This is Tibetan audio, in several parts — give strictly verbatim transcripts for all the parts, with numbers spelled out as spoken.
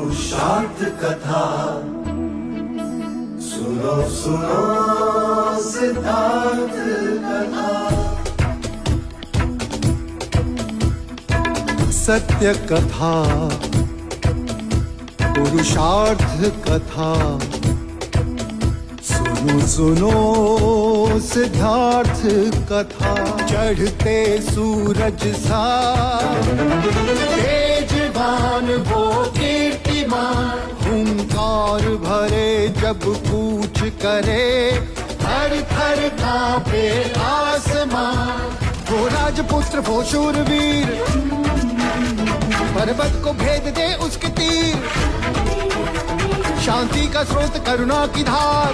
पुरुषार्थ कथा, सुनो सुनो सिद्धार्थ कथा। सत्य कथा, पुरुषार्थ कथा, सुनो सुनो सिद्धार्थ कथा। चढ़ते सूरज सा तेजवान वो कीर्तिमान, हुंकार भरे जब कूच करे, थर थर कांपे आसमान। वो राजपुत्र वो शूरवीर, पर्वत को भेद दे उसके तीर। शांति का स्रोत करुणा की धार,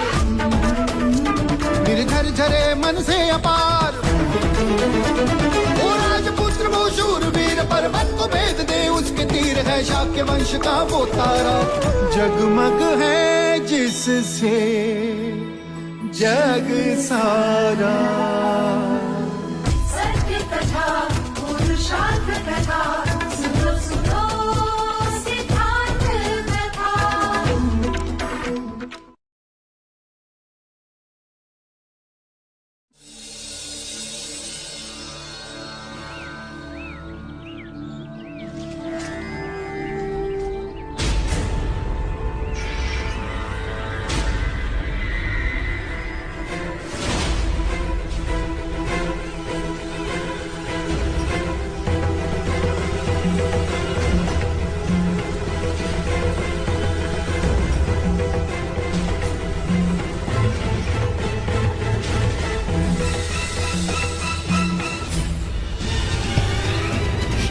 निर्झर झरे मन से अपार। वो राजपुत्र वो शूरवीर, पर्वत को भेद दे उसके तीर। है शाक्य वंश का वो तारा, जगमग है जिससे जग सारा। सत्य कथा, पुरुषार्थ कथा, सुनो सुनो सिद्धार्थ कथा।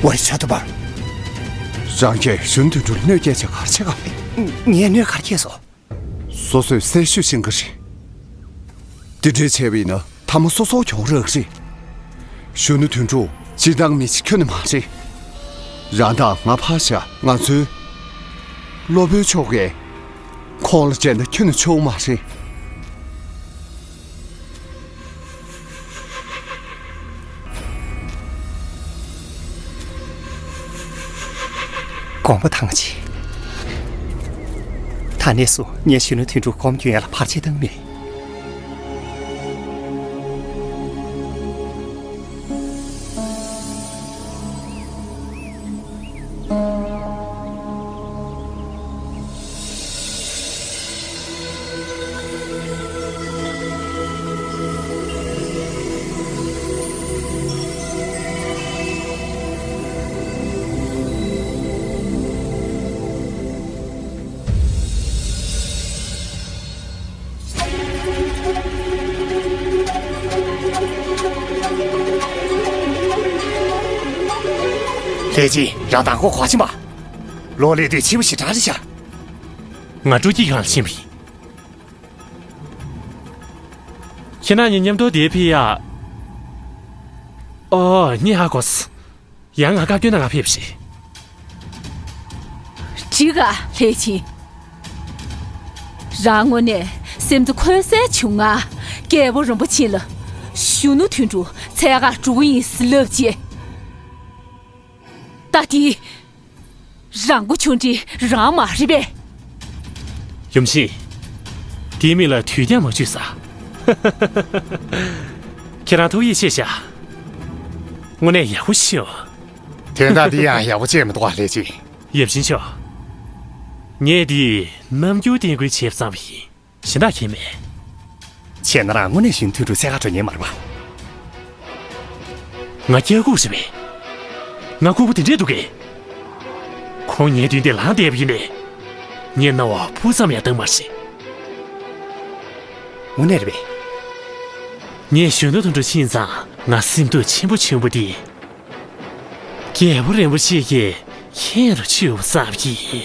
ཝེ་ཤ་ཏུ་པ། རང་གིས་གཞོན་དོན་གྲུབ་གནོད་སྐྱེལ་བྱས་ག་རེ་བྱེད་ག་ངས་གནོད་ག་རེ་བྱས་སོང་། སོ་སོས་གསལ་ཤོས་ཤེས་ཀྱི་རེད། དེ་འདྲའི་བྱས་པ་ཡིན་ན་མཐའ་མ་སོ་སོ་གྱོང་རག་གི་རེད། གཞོན་ནུ་དོན་གྲུབ་སྤྱིར་བཏང་མི་གཅིག་ཁྱོན་ནས་མ་རེད། རང་དང་ང་ཕར་བཞག་ང་ཚོའི་སློབ་དཔོན་མཆོག་གིས་ཁོང་ལ་སྤྲད་ན་ཁྱོན་ནས་ཆོག་མ་རེད། དགོངས་པ་དྭངས་ཆེ། ད་ནས་བཟུང་ངས་གཞོན་ནུ་དོན་གྲུབ་སྒོམ་སྐྱོན་ཡ་ལ་བར་ཆད་བཏང་མེད། ལྷས་སྦྱིན། རང་མདང་དགོང་ག་པར་ཕྱིན་པ། ལོ་ལས་དུས་ཕྱི་པོ་ཞེ་དྲག་རེད་ཤག་ང་སྤྲོ་སྐྱིད་ཁང་ལ་ཕྱིན་པ་ཡིན། ཁྱེད་རང་གཉིས་མཉམ་དུ་དེར་ཕེབས་ཡ། ཨོ། ངས་ཧ་གོ་སོང་། ཡང་ང་བཀའ་བཀྱོན་གནང་ག་ཕེབས་ཤིག་འགྲིག་ག་ལྷས་སྦྱིན། རང་དངོས་གནས་སེམས་ཚ་འཁོལ་གསལ་བྱུང་ང་། རྒྱལ་པོ་རིན་པོ་ཆེ་ལ་གཞོན་ནུ་དོན་གྲུབ་འཚོལ་ག་འགྲོ་གི་ཡིན་ཟེར་ལབ་རྗེས། ད་དེ། རང་མགོ་ཆུང་འདྲི་རང་མ་རེད་པས། ཡུམ་ཆེན། དེའི་མིང་ལ་དུས་འགྱངས་མ་བྱོས་ས། ཁྱེད་རང་ཐུགས་ཡིད་ཆེས་བྱ། དངོས་གནས་ཡག་པོ་ཤོད། དོན་དག་འདི་ཡང་ཡག་པོ་བྱས་མི་འདུག་ཨ་ལྷས་སྦྱིན། ཡབ་ཆེན་མཆོག་ངས་འདི་རྣམ་འགྱུར་བསྟན་དགོས་བྱས་བསམ་པ་ཡིན། གཞན་དག་མཁྱེན་མེད། བྱས་ན་རང་དངོས་གནས་གཞོན་དོན་གྲུབ་འཚོལ་ག་འགྲོ་མཁན་མ་རེད་པ། ང་སྐྱག་ལྐུགས་རེད་པས། ང་ལྐུགས་པ་དེ་འདྲས་འདུག་གས། ཁོང་ངའི་མདུན་དེར་ལངས་བསྡད་པ་ཡིན་ནའི། ངས་རྣ་བར་སྤུ་ཙམ་ཡང་བཏང་མ་རེད། དངོས་གནས་རེད་པས། ངས་གཞོན་ནུ་དོན་གྲུབ་ཕྱིན་ཙང་ང་སེམས་སྡུག་ཆེན་པོ་བྱུང་བ་འདི། རྒྱལ་པོ་རིན་པོ་ཆེ་གིས་མཁྱེན་རུ་ཆུད་པ་ཙམ་གྱིས།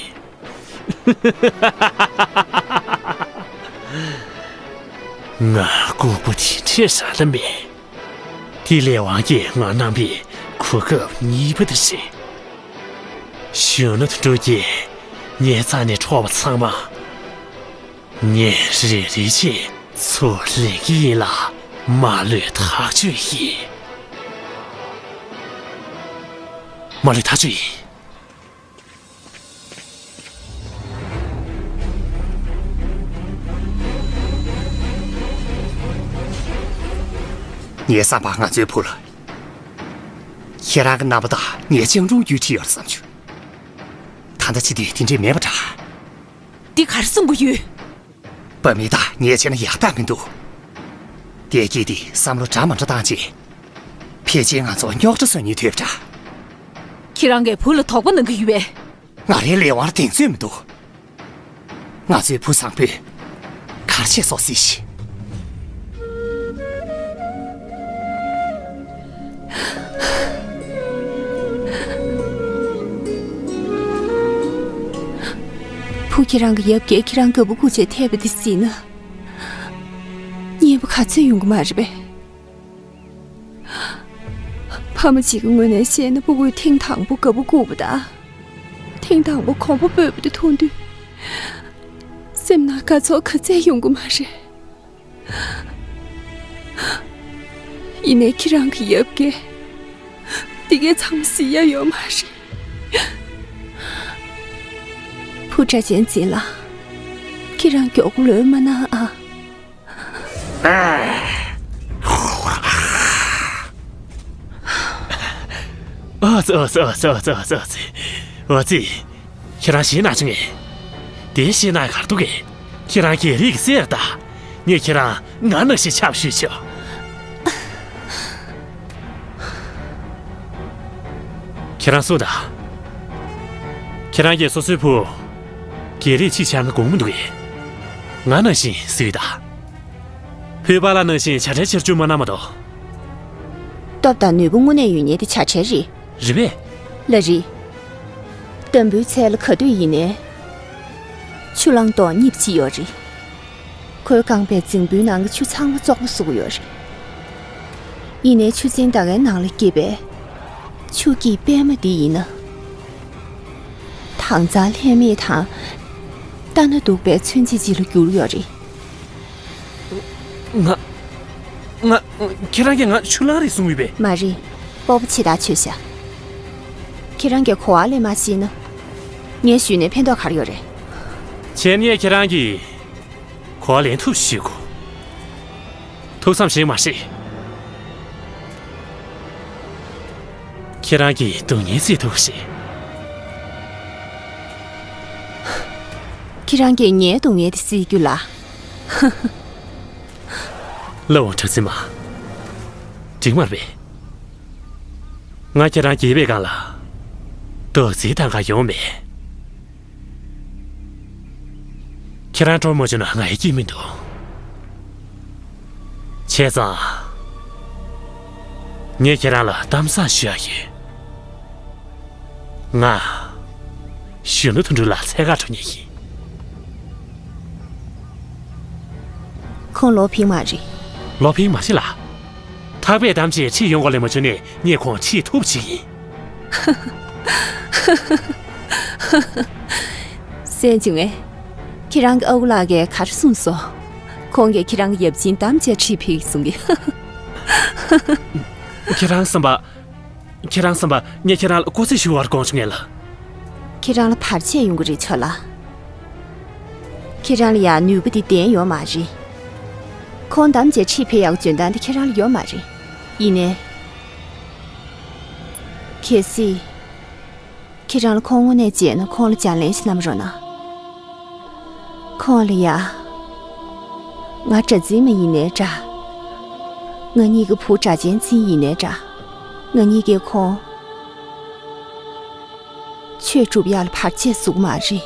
ང་ལྐུགས་པ་དེ་འདྲས་རང་ལ་མེད། དེ་ལས་དབང་གིས་ང་རྣམ་པའི་གོ་སྐབས་གཉིས་པ་དེ་རེད། གཞོན་ནུ་དོན་གྲུབ་ཀྱིས་ངའི་རྩ་ནས་འཕྲོག་པ་ཚང་མ། ངས་རེ་རེ་བཞིན་ཚུར་ལེན་གྱི་ཡིན་ལ། མ་ལུས་ཐག་ཆོད་ཡིན། མ་ལུས་ཐག་ཆོད་ཡིན། ངའི་བསམ་པར་ང་ཚོའི་བུ་ལ། ཁྱེད་རང་གི་རྣམ་པ་དང་ངའི་སྤྱང་གྲུང་རྒྱུད་ཁྲིད་ཡོད་རེད་བསམ་བྱུང་། ད་ལྟ་བྱེད་དུས་དེ་འདྲས་མེད་པ་འདྲ། འདི་ག་རེ་གསུང་གི་ཡོད། བུད་མེད་དང་ངའི་བྱས་ན་ཡག་རྟགས་མི་འདུག། དེ་སྐྱིད་དེ་བསམ་བློ་འདྲ་མ་འདྲ་བཏང་རྗེས། ཕལ་ཆེར་ང་ཚོ་རྙོག་དྲ་བཟོ་ཉེན་ཐོན་པ་འདྲ། ཁྱེད་རང་གིས་བུ་ལ་དོགས་པ་གནང་གི་ཡོད་པས། ང་རའི་ལས་དབང་ལ་གདེང་ཚོད་མི་འདུག། ང་ཚོའི་བུ་བཟང་པོས་གར་ཆས་སོགས་སྲིད་ཤིག། བུ་ཁྱེད་རང་གི་ཡབ་རྒྱལ་ཁྱེད་རང་དགའ་པོ་སྒུག་བྱས་ཐེབས་པ་འདི་སྲིད་ན། གཉེན་པོ་ག་ཚོད་ཡོང་གི་མ་རེད་པས། ཕ་མ་གཅིག་གི་ངོས་ནས་བཤད་ན་སྤུ་གུས་ཐེངས་དང་པོ་དགའ་པོ་སྒུག་པ་དང་། ཐེངས་དང་པོ་གོམ་པ་སྤོས་པ་དེ་མཐོང་དུས། སེམས་ནང་དགའ་ཚོར་ག་ཚད་ཡོང་གི་མ་རེད། ཡིན་ནའི་ཁྱེད་རང་གི་ཡབ་རྒྱལ། འདི་གའི་ཚང་མ་གཟིགས་ཡ་ཡོད་མ་རེད། བུ་སྒྲ་གཅན་འཛིན་ལགས། ཁྱེད་རང་མགྱོགས་པོ་ལོས་མ་གནང་ཨ། ཨ་ཙི་ཨ་ཙི། ཨ་ཙི། ཁྱེད་རང་ཞེད་སྣང་བྱུང་ངས། དེ་ཞེད་སྣང་གར་འདུག་གས། ཁྱེད་རང་རྒྱལ་རིགས་ཀྱི་སྲས་རེད་ད། ངས་ཁྱེད་རང་ང་ནང་བཞིན་ཆབ་ཞུས་ཆོག། ཁྱེད་རང་སུ་ད། ཁྱེད་རང་གིས་སོ་སོའི་བུ། རྒྱལ་རིགས་གཅིག་ཆགས་ན་དགོངས་མི་འདུག་གས། ང་ནང་བཞིན་གཟིགས་ད། བོད་པ་ལ་ནང་བཞིན་བྱ་བྲལ་ཆེར་བཅོས་མ་གནང་མ་གཏོགས། སྟོབས་དང་ནུས་པ་དངོས་གནས་ཡོད་མཁན་དེ་བྱ་བྲལ་རེད། རེད་པས། ལགས་རེད། འདམ་བུའི་ཚལ་ལ་ག་དུས་ཡིན་ནའི། ཆུ་གླང་རྡོག་གཉིས་ཅིག་ཡོད་རེད། ཁོའི་རྐང་པས་རྫིང་བུའི་ནང་གི་ཆུ་ཚང་མ་བཙོག་པ་བཟོ་གི་ཡོད་རེད། ཡིན་ནའི་ཆུ་རྫིང་ད་གའི་ནང་ལ་སྐྱེས་པའི་ཆུ་སྐྱེས་པད་མ་འདི་ཡིན་ན། དྭངས་གཙང་ལྷད་མེད་དང་། ལྟ་ན་སྡུག་པའི་མཚོན་བྱེད་ཅིག་ལ་གྱུར་ཡོད་རེད། ང་། ང་། ཁྱེད་རང་གིས་ང་ཆུ་གླང་རེད་གསུངས་ཡོད་པས། མ་རེད། སྤོབས་པ་ཆེ་ཐག་ཆོད་བཞག། ཁྱེད་རང་གིས་གོ་བ་ལེན་མ་ཤེས་ན། ངས་ཞུས་ནས་ཕན་ཐོགས་ག་རེ་ཡོད་རེད། བྱས་ན་ངས་ཁྱེད་རང་གིས་གོ་བ་ལེན་ཐུབ་ཞུ་དགོས། ཐུགས་བསམ་བཞེས་མ་ཤེས། ཁྱེད་རང་གིས་སྡུག་བསྔལ་སེལ་ཐུབ་ཤེས། ཁྱེད་རང་གིས་ངའི་སྡུག་བསྔལ་དེ་སེལ་རྒྱུ་ལ། ལ་འོང་གྲགས་འཛིན་མ། འགྲིག་མ་རེད། ང་ཁྱེད་རང་རྒྱལ་བའི་སྒང་ལ་རྡོག་རྫིས་དང་ག་ཡོང་མེད། ཁྱེད་རང་སྤྲོ་མ་བྱུང་ན་ང་ཡི་སྐྱིད་མི་འདུག། བྱས་ཙང་། ངས་ཁྱེད་རང་ལ་གཏམ་བཟང་ཞུ་ཡ་ཡོད། ང་། གཞོན་ནུ་དོན་གྲུབ་ལགས་འཚོལ་གར་འགྲོ་མཁན་ཡིན། ཁོང་ལོ་ཕིག་མ་རེད། ལོ་ཕིག་མ་རེད་ལགས། ཐག་པས་བསྡམས་བྱས་ཁྲིད་ཡོང་དགོས་ལས་མ་བྱུང་ནས་ངས་ཁོང་ཁྲིད་ཐུབ་ཅིག་ཡིན། གསན་བྱུང་ངས། ཁྱེད་རང་གི་ཨ་ཁུ་ལགས་ཀྱིས་ག་རེ་གསུངས་སོང་། ཁོང་གིས་ཁྱེད་རང་གི་ཡབ་ཆེན་བསྡམས་བྱས་ཁྲིད་ཕེབས་གསུང་གི། ཁྱེད་རང་བསམ་པ། ཁྱེད་རང་བསམ་པ་ངས་ཁྱེད་རང་ལ་སྐུ་རྩེད་ཞུ་བར་དགོངས་བྱུང་ངས་ལ། ཁྱེད་རང་ལ་བར་ཆད་ཡོང་གི་རེད་ཆོག་ལ། ཁྱེད་རང་ལ་ཡང་ནུས་པ་འདི་ལྡན་ཡོད་མ་རེད། ཁོང་བསྡམས་བྱས་ཁྲིད་ཕེབས་ཡག་འཇོན་ཐང་འདི་ཁྱེད་རང་ལ་ཡོད་མ་རེད། ཡིན་ནའི། གལ་སྲིད། ཁྱེད་རང་ལ་ཁོང་དངོས་གནས་མཇལ་ན་ཁོང་ལ་ལྗགས་ལན་ཞིག་གནང་རོགས་གནང་། ཁོང་ལ་ཡ། ང་གྲྭ་འཛིན་མ་ཡིན་ནའི་འདྲ། ང་གཉིས་ཀྱི་བུ་སྒྲ་གཅན་འཛིན་ཡིན་ནའི་འདྲ། ང་གཉིས་ཀས་ཁོང་ཆོས་སྒྲུབ་ཡག་ལ་བར་ཆད་བཟོ་གི་མ་རེད།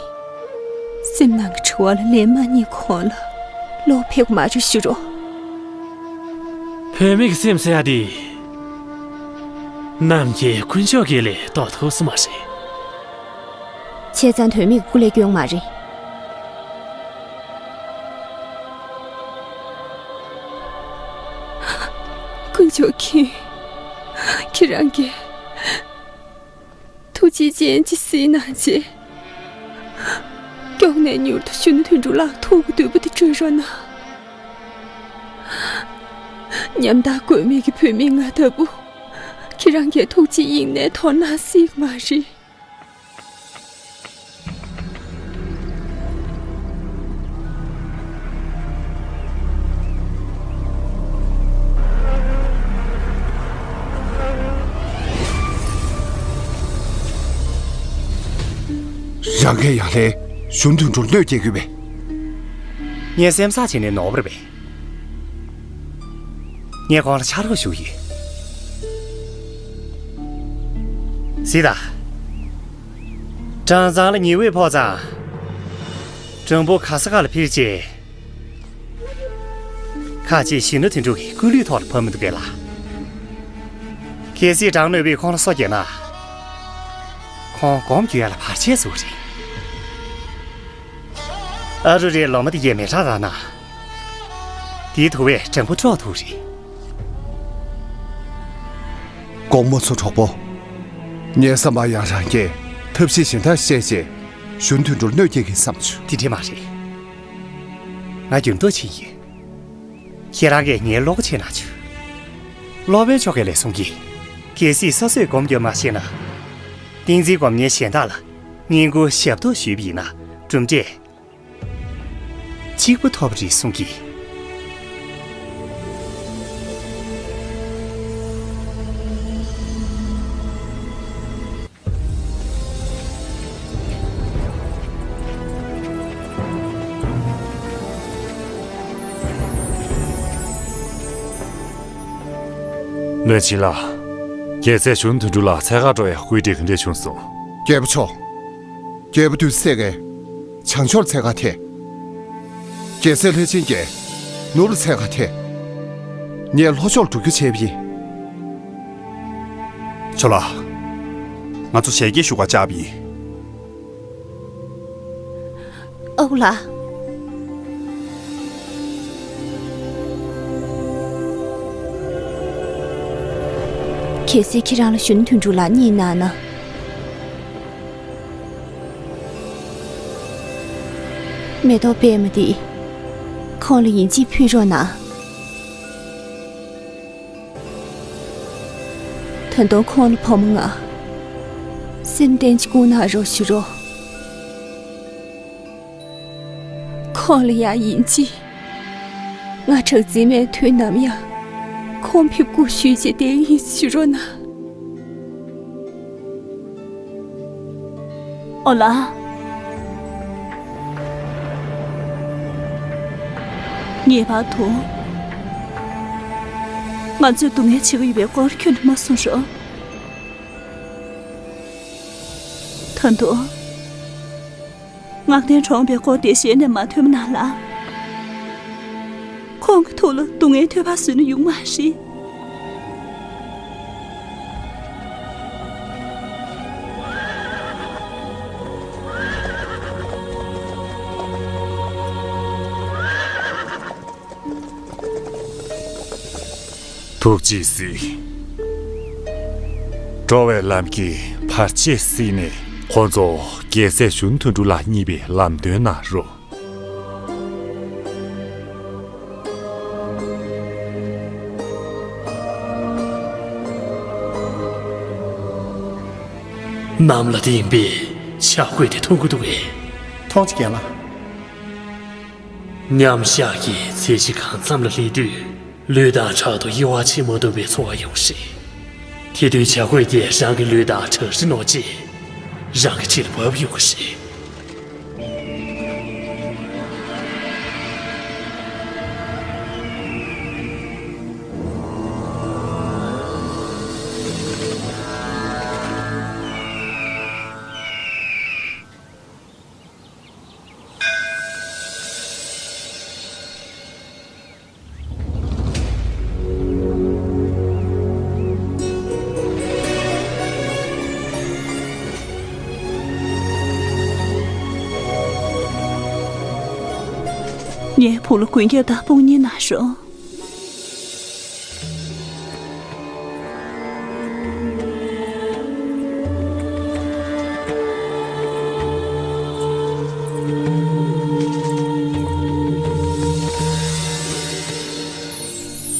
སེམས་ནང་གི་དྲི་བ་ལ་ལན་མ་རྙེད། ཁོང་ལ་བློ་ཕེབས་གི་མ་རེད་ཞུ་རོགས། བུད་མེད་ཀྱི་སེམས་ཟེར་ཡ་དེ། ནམ་མཁའི་དཀོན་མཆོག་གིས་ལས་རྟོགས་ཐུབ་ས་མ་རེད། བྱས་ཙང་དོན་མེད་ཀྱི་སྐུ་ལས་སྐྱོན་མ་རེད། དཀོན་མཆོག་མཁྱེན། ཁྱེད་རང་གིས་ཐུགས་རྗེ་ཅན་གྱི་སྲིད་ནང་རྗེ། མགྱོགས་ནས་མྱུར་དུ་གཞོན་ནུ་དོན་གྲུབ་ལགས་ཐུགས་ཀྱི་འདོད་པ་དེ་སྒྲུབ་རོགས་གནང་། ཉམ་ཐག་དགོས་མེད་ཀྱི་བུད་མེད་ང་ལྟ་བུ། ཁྱེད་རང་གིས་ཐུགས་རྗེ་དབྱིངས་ནས་དོར་སྣང་སྲིད་ཀྱི་མ་རེད། ཨང་ཁའི་ཡང་ལྷས་གཞོན་དུད་འགྲོར་གནོད་སྐྱེལ་དགོས་པས། ངས་སེམས་བཟང་བྱས་ནས་ནོར་བ་རེད་པས། ངས་ཁོང་ལ་ཕྱག་རོགས་ཞུ་གི་ཡིན། གཟིགས་དང་། སྦྲང་ཚང་ལ་ཉི་འོད་ཕོག་ཙང་། སྦྲང་བུ་ག་ས་ག་ལ་འཕུར་རྗེས། ཁ་ཅིག་གཞོན་ནུ་དོན་གྲུབ་ཀྱི་སྐུ་ལུས་ཐོག་ལ་བབས་མི་འདུག་གས་ལ། གལ་སྲིད་སྦྲང་ནོར་བུས་ཁོང་ལ་སོ་བརྒྱབ་ན། ཁོང་སྒོམ་རྒྱུ་ཡ་ལ་བར་ཆད་བཟོ་གི་རེད། ཨ་རུ་རའི་ལོ་མ་དེ་གས་མེ་སྲེག་བཏང་ན། དེའི་དུ་བས་སྦྲང་བུ་དཀྲོག་ཐུབ་རེད། དགོངས་པ་མ་ཚོམ་གྲོགས་པོ། ངའི་བསམ་པར་ཡང་རང་གིས་ཐབས་ཤེས་གཞན་དག་བཤད་རྗེས་གཞོན་དོན་གྲུབ་གནོད་སྐྱེལ་གྱི་བསམ་བྱུང་། དེ་འདྲ་མ་རེད། ང་འགྱུར་ལྡོག་ཕྱིན་ཡོད། ཁྱེད་རང་གིས་ངའི་བློ་ཁ་ཕྱེ་གནང་བྱུང་། སློབ་དཔོན་མཆོག་གིས་ལས་གསུང་གིས། གལ་སྲིད་ས་སྲོད་སྒོམ་རྒྱག་མ་ཤེས་ན། ཏིང་འཛིན་སྒོམ་མཁན་གཞན་དག་ལ་བསྙེན་བཀུར་ཞབས་ཏོག་ཞུས་པ་ཡིན་ན་གྲུབ་འབྲས་གཅིག་པ་ཐོབ་རེད་གསུང་གིས། བློན་ཆེན་ལགས། རྒྱལ་སྲས་གཞོན་དོན་གྲུབ་ལ་འཚོལ་གར་འགྲོ་བའི་བཀོད་སྒྲིག་ག་འདྲས་བྱུང་སོང་། རྒྱལ་པོ་མཆོག། རྒྱལ་པོ་དུས་སད་ཀྱིས་བྱང་ཕྱོགས་འཚོལ་གར་ཐད། རྒྱལ་སྲས་ལྷས་བྱིན་གྱིས་ནུབ་ལ་འཚོལ་གར་ཐད། ངས་ལྷོ་ཕྱོགས་འགྲོ་རྒྱུ་བྱས་པ་ཡིན། ཇོ་ལགས། ང་ཚོ་ཞལ་གྱིས་ཞུ་གར་བཅར་བ་ཡིན། ཨའུ་ལགས། གལ་སྲིད་ཁྱེད་རང་ལ་གཞོན་དོན་གྲུབ་ལགས་རྙེད་གནང་ན། མེ་ཏོག་པད་མ་འདི་ཁོང་ལ་ཡིན་གཅིག་ཕུལ་རོགས་གནང་། ད་དུང་ཁོང་ལ་བུ་མོ་ང་སེམས་གཏིང་ཅིག་བསྐུར་གནང་རོགས་ཞུ་རོགས། ཁོང་ལ་ཡང་ཡིན་གཅིག་ང་གྲགས་འཛིན་མའི་དུས་ནམ་ཡང་ཁོང་ཕེབས་སྒུག་ཞུས་བྱས་བསྡད་ཡིན་ཞུ་རོགས་གནང་། ཨོ་ལ། ངེས་པར་དུ། ང་ཚོས་སྡུག་བསྔལ་བྱེད་ཀྱི་ཡོད་པའི་སྐོར་ཁྱོན་ནས་མ་གསུང་རོགས། ད་དུང་། ངག་ལྡན་གྲོངས་པའི་སྐོར་དེ་ཞལ་ནས་མ་ཐོས་པ་ན་ལ། ཁོང་གི་ཐུགས་ལ་སྡུག་བསྔལ་ཐོལ་པ་བཟོས་ན་ཡོང་མ་རེད། ཐུགས་རྗེས་གཟིགས། འགྲོ་བའི་ལམ་གྱི་བར་ཆད་སེལ་ནས་ཁོང་ཚོ་རྒྱལ་སྲས་གཞོན་དོན་གྲུབ་ལ་བརྙེས་པའི་ལམ་སྟོན་གནང་རོགས། གནམ་ལ་ལྡིང་བའི་བྱ་རྒོད་དེ་མཐོང་གི་འདུག་གས། མཐོང་ཅིག་རྒན་ལགས། མཉམ་བཞག་གི་ཚེ་གཅིག་གང་འཚམ་ལ་སླེབས་དུས། ལུས་དང་ཕྲག་ཏུ་དབྱེ་བ་ཕྱེ་མ་ཐུབ་པའི་ཚོར་བ་ཡོང་སྲིད། དེ་དུས་བྱ་རྒོད་དེ་རང་གི་ལུས་དང་བྲལ་ཟིན་ནོ་ཅེས། རང་གི་ཕྱི་ལ་བབས་ཡོང་གི་རེད། ངའི་བུ་ལ་མགོན་སྐྱབས་དང་དཔུང་གཉེན་གནང་རོགས།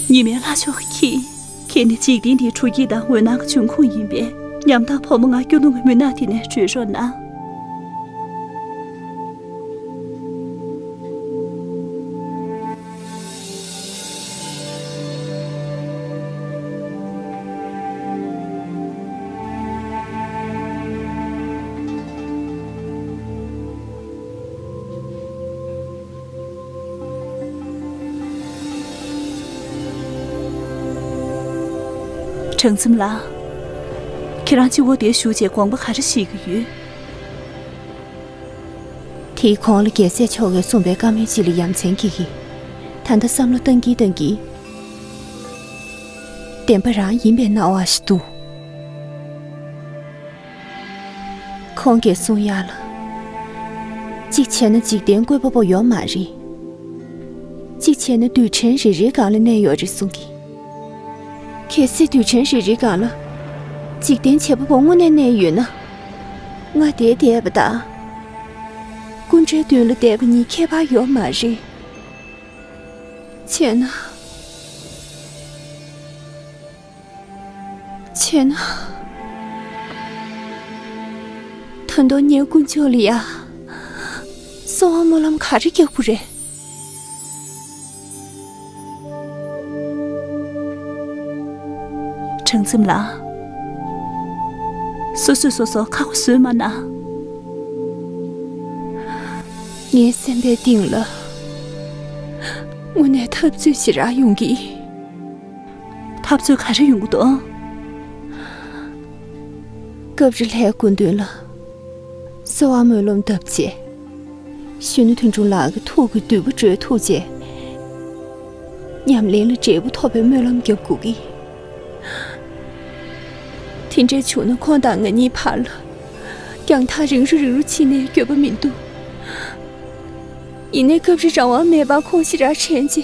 ཉི་མའི་ལྷ་མཆོག་གིས། ཁྱེད་ནི་འཇིག་རྟེན་འདིའི་ཁྲོད་སྐྱིད་དང་འོད་སྣང་གི་འབྱུང་ཁུངས་ཡིན་པས། ཉམ་ཐག་བུ་མོ་ང་སྐྱོ་གདུང་གི་མུན་ནག་དེ་ནས་སྒྲོལ་རོགས་གནང་། གྲང་ཚིམ་ལགས། ཁྱེད་རང་སྤྱི་བོ་དེར་བཞུགས་བྱས་དགོངས་པ་ག་རེ་བཞེས་ཀྱི་ཡོད། དེའི་གོང་ལ་རྒྱལ་སྲས་མཆོག་གིས་གསུངས་པའི་བཀའ་མོལ་ཅིག་ལ་ཡ་མཚན་སྐྱེ་གི། ད་ལྟ་བསམ་བློ་བཏང་གིན་བཏང་གིན། བདེན་པ་རང་ཡིན་པའི་སྣང་བ་ཞིག་འདུག། ཁོང་གིས་གསུང་ཡག་ལ། གཅིག་བྱས་ན་འཇིག་རྟེན་བཀོད་པ་པོ་ཡོད་མ་རེད། གཅིག་བྱས་ན་རྡུལ་ཕྲན་རེ་རེའི་སྒང་ལ་གནས་ཡོད་རེད་གསུང་གི། གལ་སྲིད་རྡུལ་ཕྲན་རེ་རེའི་སྒང་ལ་འཇིག་རྟེན་བྱེད་པ་པོ་དངོས་གནས་གནས་ཡོད་ན། ང་དེར་བསྡད་པ་དང་། སྐུ་འདྲའི་མདུན་ལ་བསྡད་པ་གཉིས་ཁྱད་པར་ཡོད་མ་རེད། བྱས་ན། བྱས་ན། ད་དུང་ངས་དཀོན་མཆོག་ལ་ཡ། གསོལ་བ་སྨོན་ལམ་ག་རེ་རྒྱག་དགོས་རེད། གྲང་ཚིམ་ལགས། སོ་སོས་སོ་སོར་ཁག་པོ་བཟོས་མ་གནང་། ངའི་སེམས་པའི་གཏིང་ལ། དངོས་གནས་འཐབ་རྩོད་ཞེ་དྲག་ཡོང་གི། འཐབ་རྩོད་ག་རེ་ཡོང་གི་འདུག། སྐབས་རེ་ལྷའི་སྐུ་མདུན་ལ། གསོལ་བ་སྨོན་ལམ་བཏབ་རྗེས། གཞོན་ནུ་དོན་གྲུབ་ལགས་ཀྱི་ཐུགས་ཀྱི་འདུན་པ་གྲོལ་ཐུབ་རྗེས། ཉམས་ལེན་ལ་འབྲས་བུ་ཐོབ་པའི་སྨོན་ལམ་རྒྱབ་དགོས་ཀྱི། དེ་འདྲས་བྱུང་ན་ཁོང་དང་ང་གཉིས་བར་ལ། རྒྱང་ཐག་རིང་རུ་རིང་རུ་ཕྱིན་ནས་འགྱོད་པ་མི་འདུག། ཡིན་ནའི་སྐབས་རེ་རང་དབང་མེད་པར་ཁོང་ཞེ་དྲག་དྲན་རྗེས།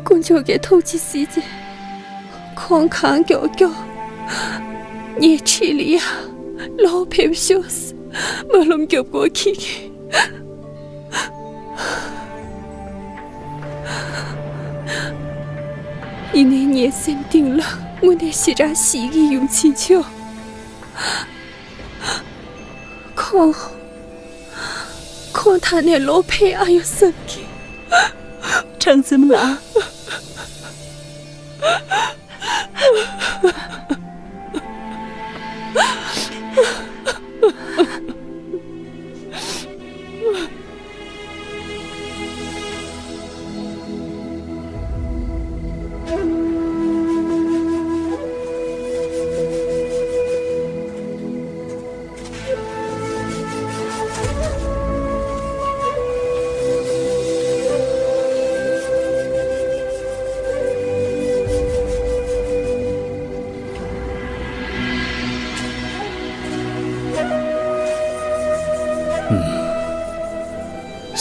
དཀོན་མཆོག་གི་ཐུགས་རྗེས་གཟིགས་ཏེ། ཁོང་གང་མགྱོགས་མགྱོགས། ངའི་འཁྲིས་ལ་ཡ། ལོག་ཕེབས་ཤོག། སྨོན་ལམ་རྒྱབ་དགོས་ཁེལ་གི། ཡིན་ནའི་ངའི་སེམས་གཏིང་ལ་དངོས་གནས་ཞེ་དྲག་ཞེད་ཀྱི་ཡུམ་ཆེན་མཆོག། ཁོང་། ཁོང་ད་ནས་ལོག་ཕེབས་ཨ་ཡོད་བསམ་གི། གྲང་ཚིམ་ལགས།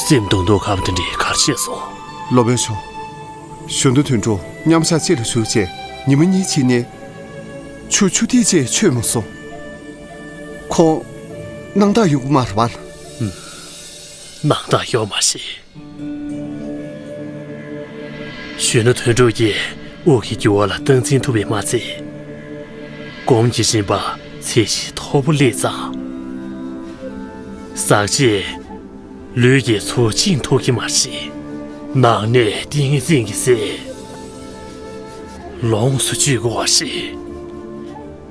སེམས་སྡུག་མདོག་ཁ་པོ་དེ་འདྲས་ག་རེ་བྱས་སོང་། སློབ་དཔོན་མཆོག། གཞོན་ནུ་དོན་གྲུབ་མཉམ་ཞག་གཅིག་ལ་བཞུགས་རྗེས་ཉི་མ་གཉིས་ཕྱིན་ནས། ཆུ་ཆུ་ཐིགས་ཅིག་མཆོད་མ་སོང་། ཁོང་སྣང་དག་ཡོང་གི་མ་རེད་པ། སྣང་དག་ཡོད་མ་རེད། གཞོན་ནུ་དོན་གྲུབ་ཀྱིས་དབུགས་ཀྱི་རྒྱུ་བ་ལ་སྟངས་འཛིན་ཐུབ་པས་མ་ཚད། སྒོམ་གྱི་རིམ་པ་ཚད་གཞི་མཐོ་པོ་སླེབས་ཙང་། ཟག་བཅས་ལུས་ཀྱི་ཚུལ་བཅིངས་ཐུབ་ཀྱི་མ་རེད། ནང་གནས་ཏིང་ངེ་འཛིན་གྱི་སེམས་ལོངས་སུ་སྤྱོད་དགོས་པ་རེད།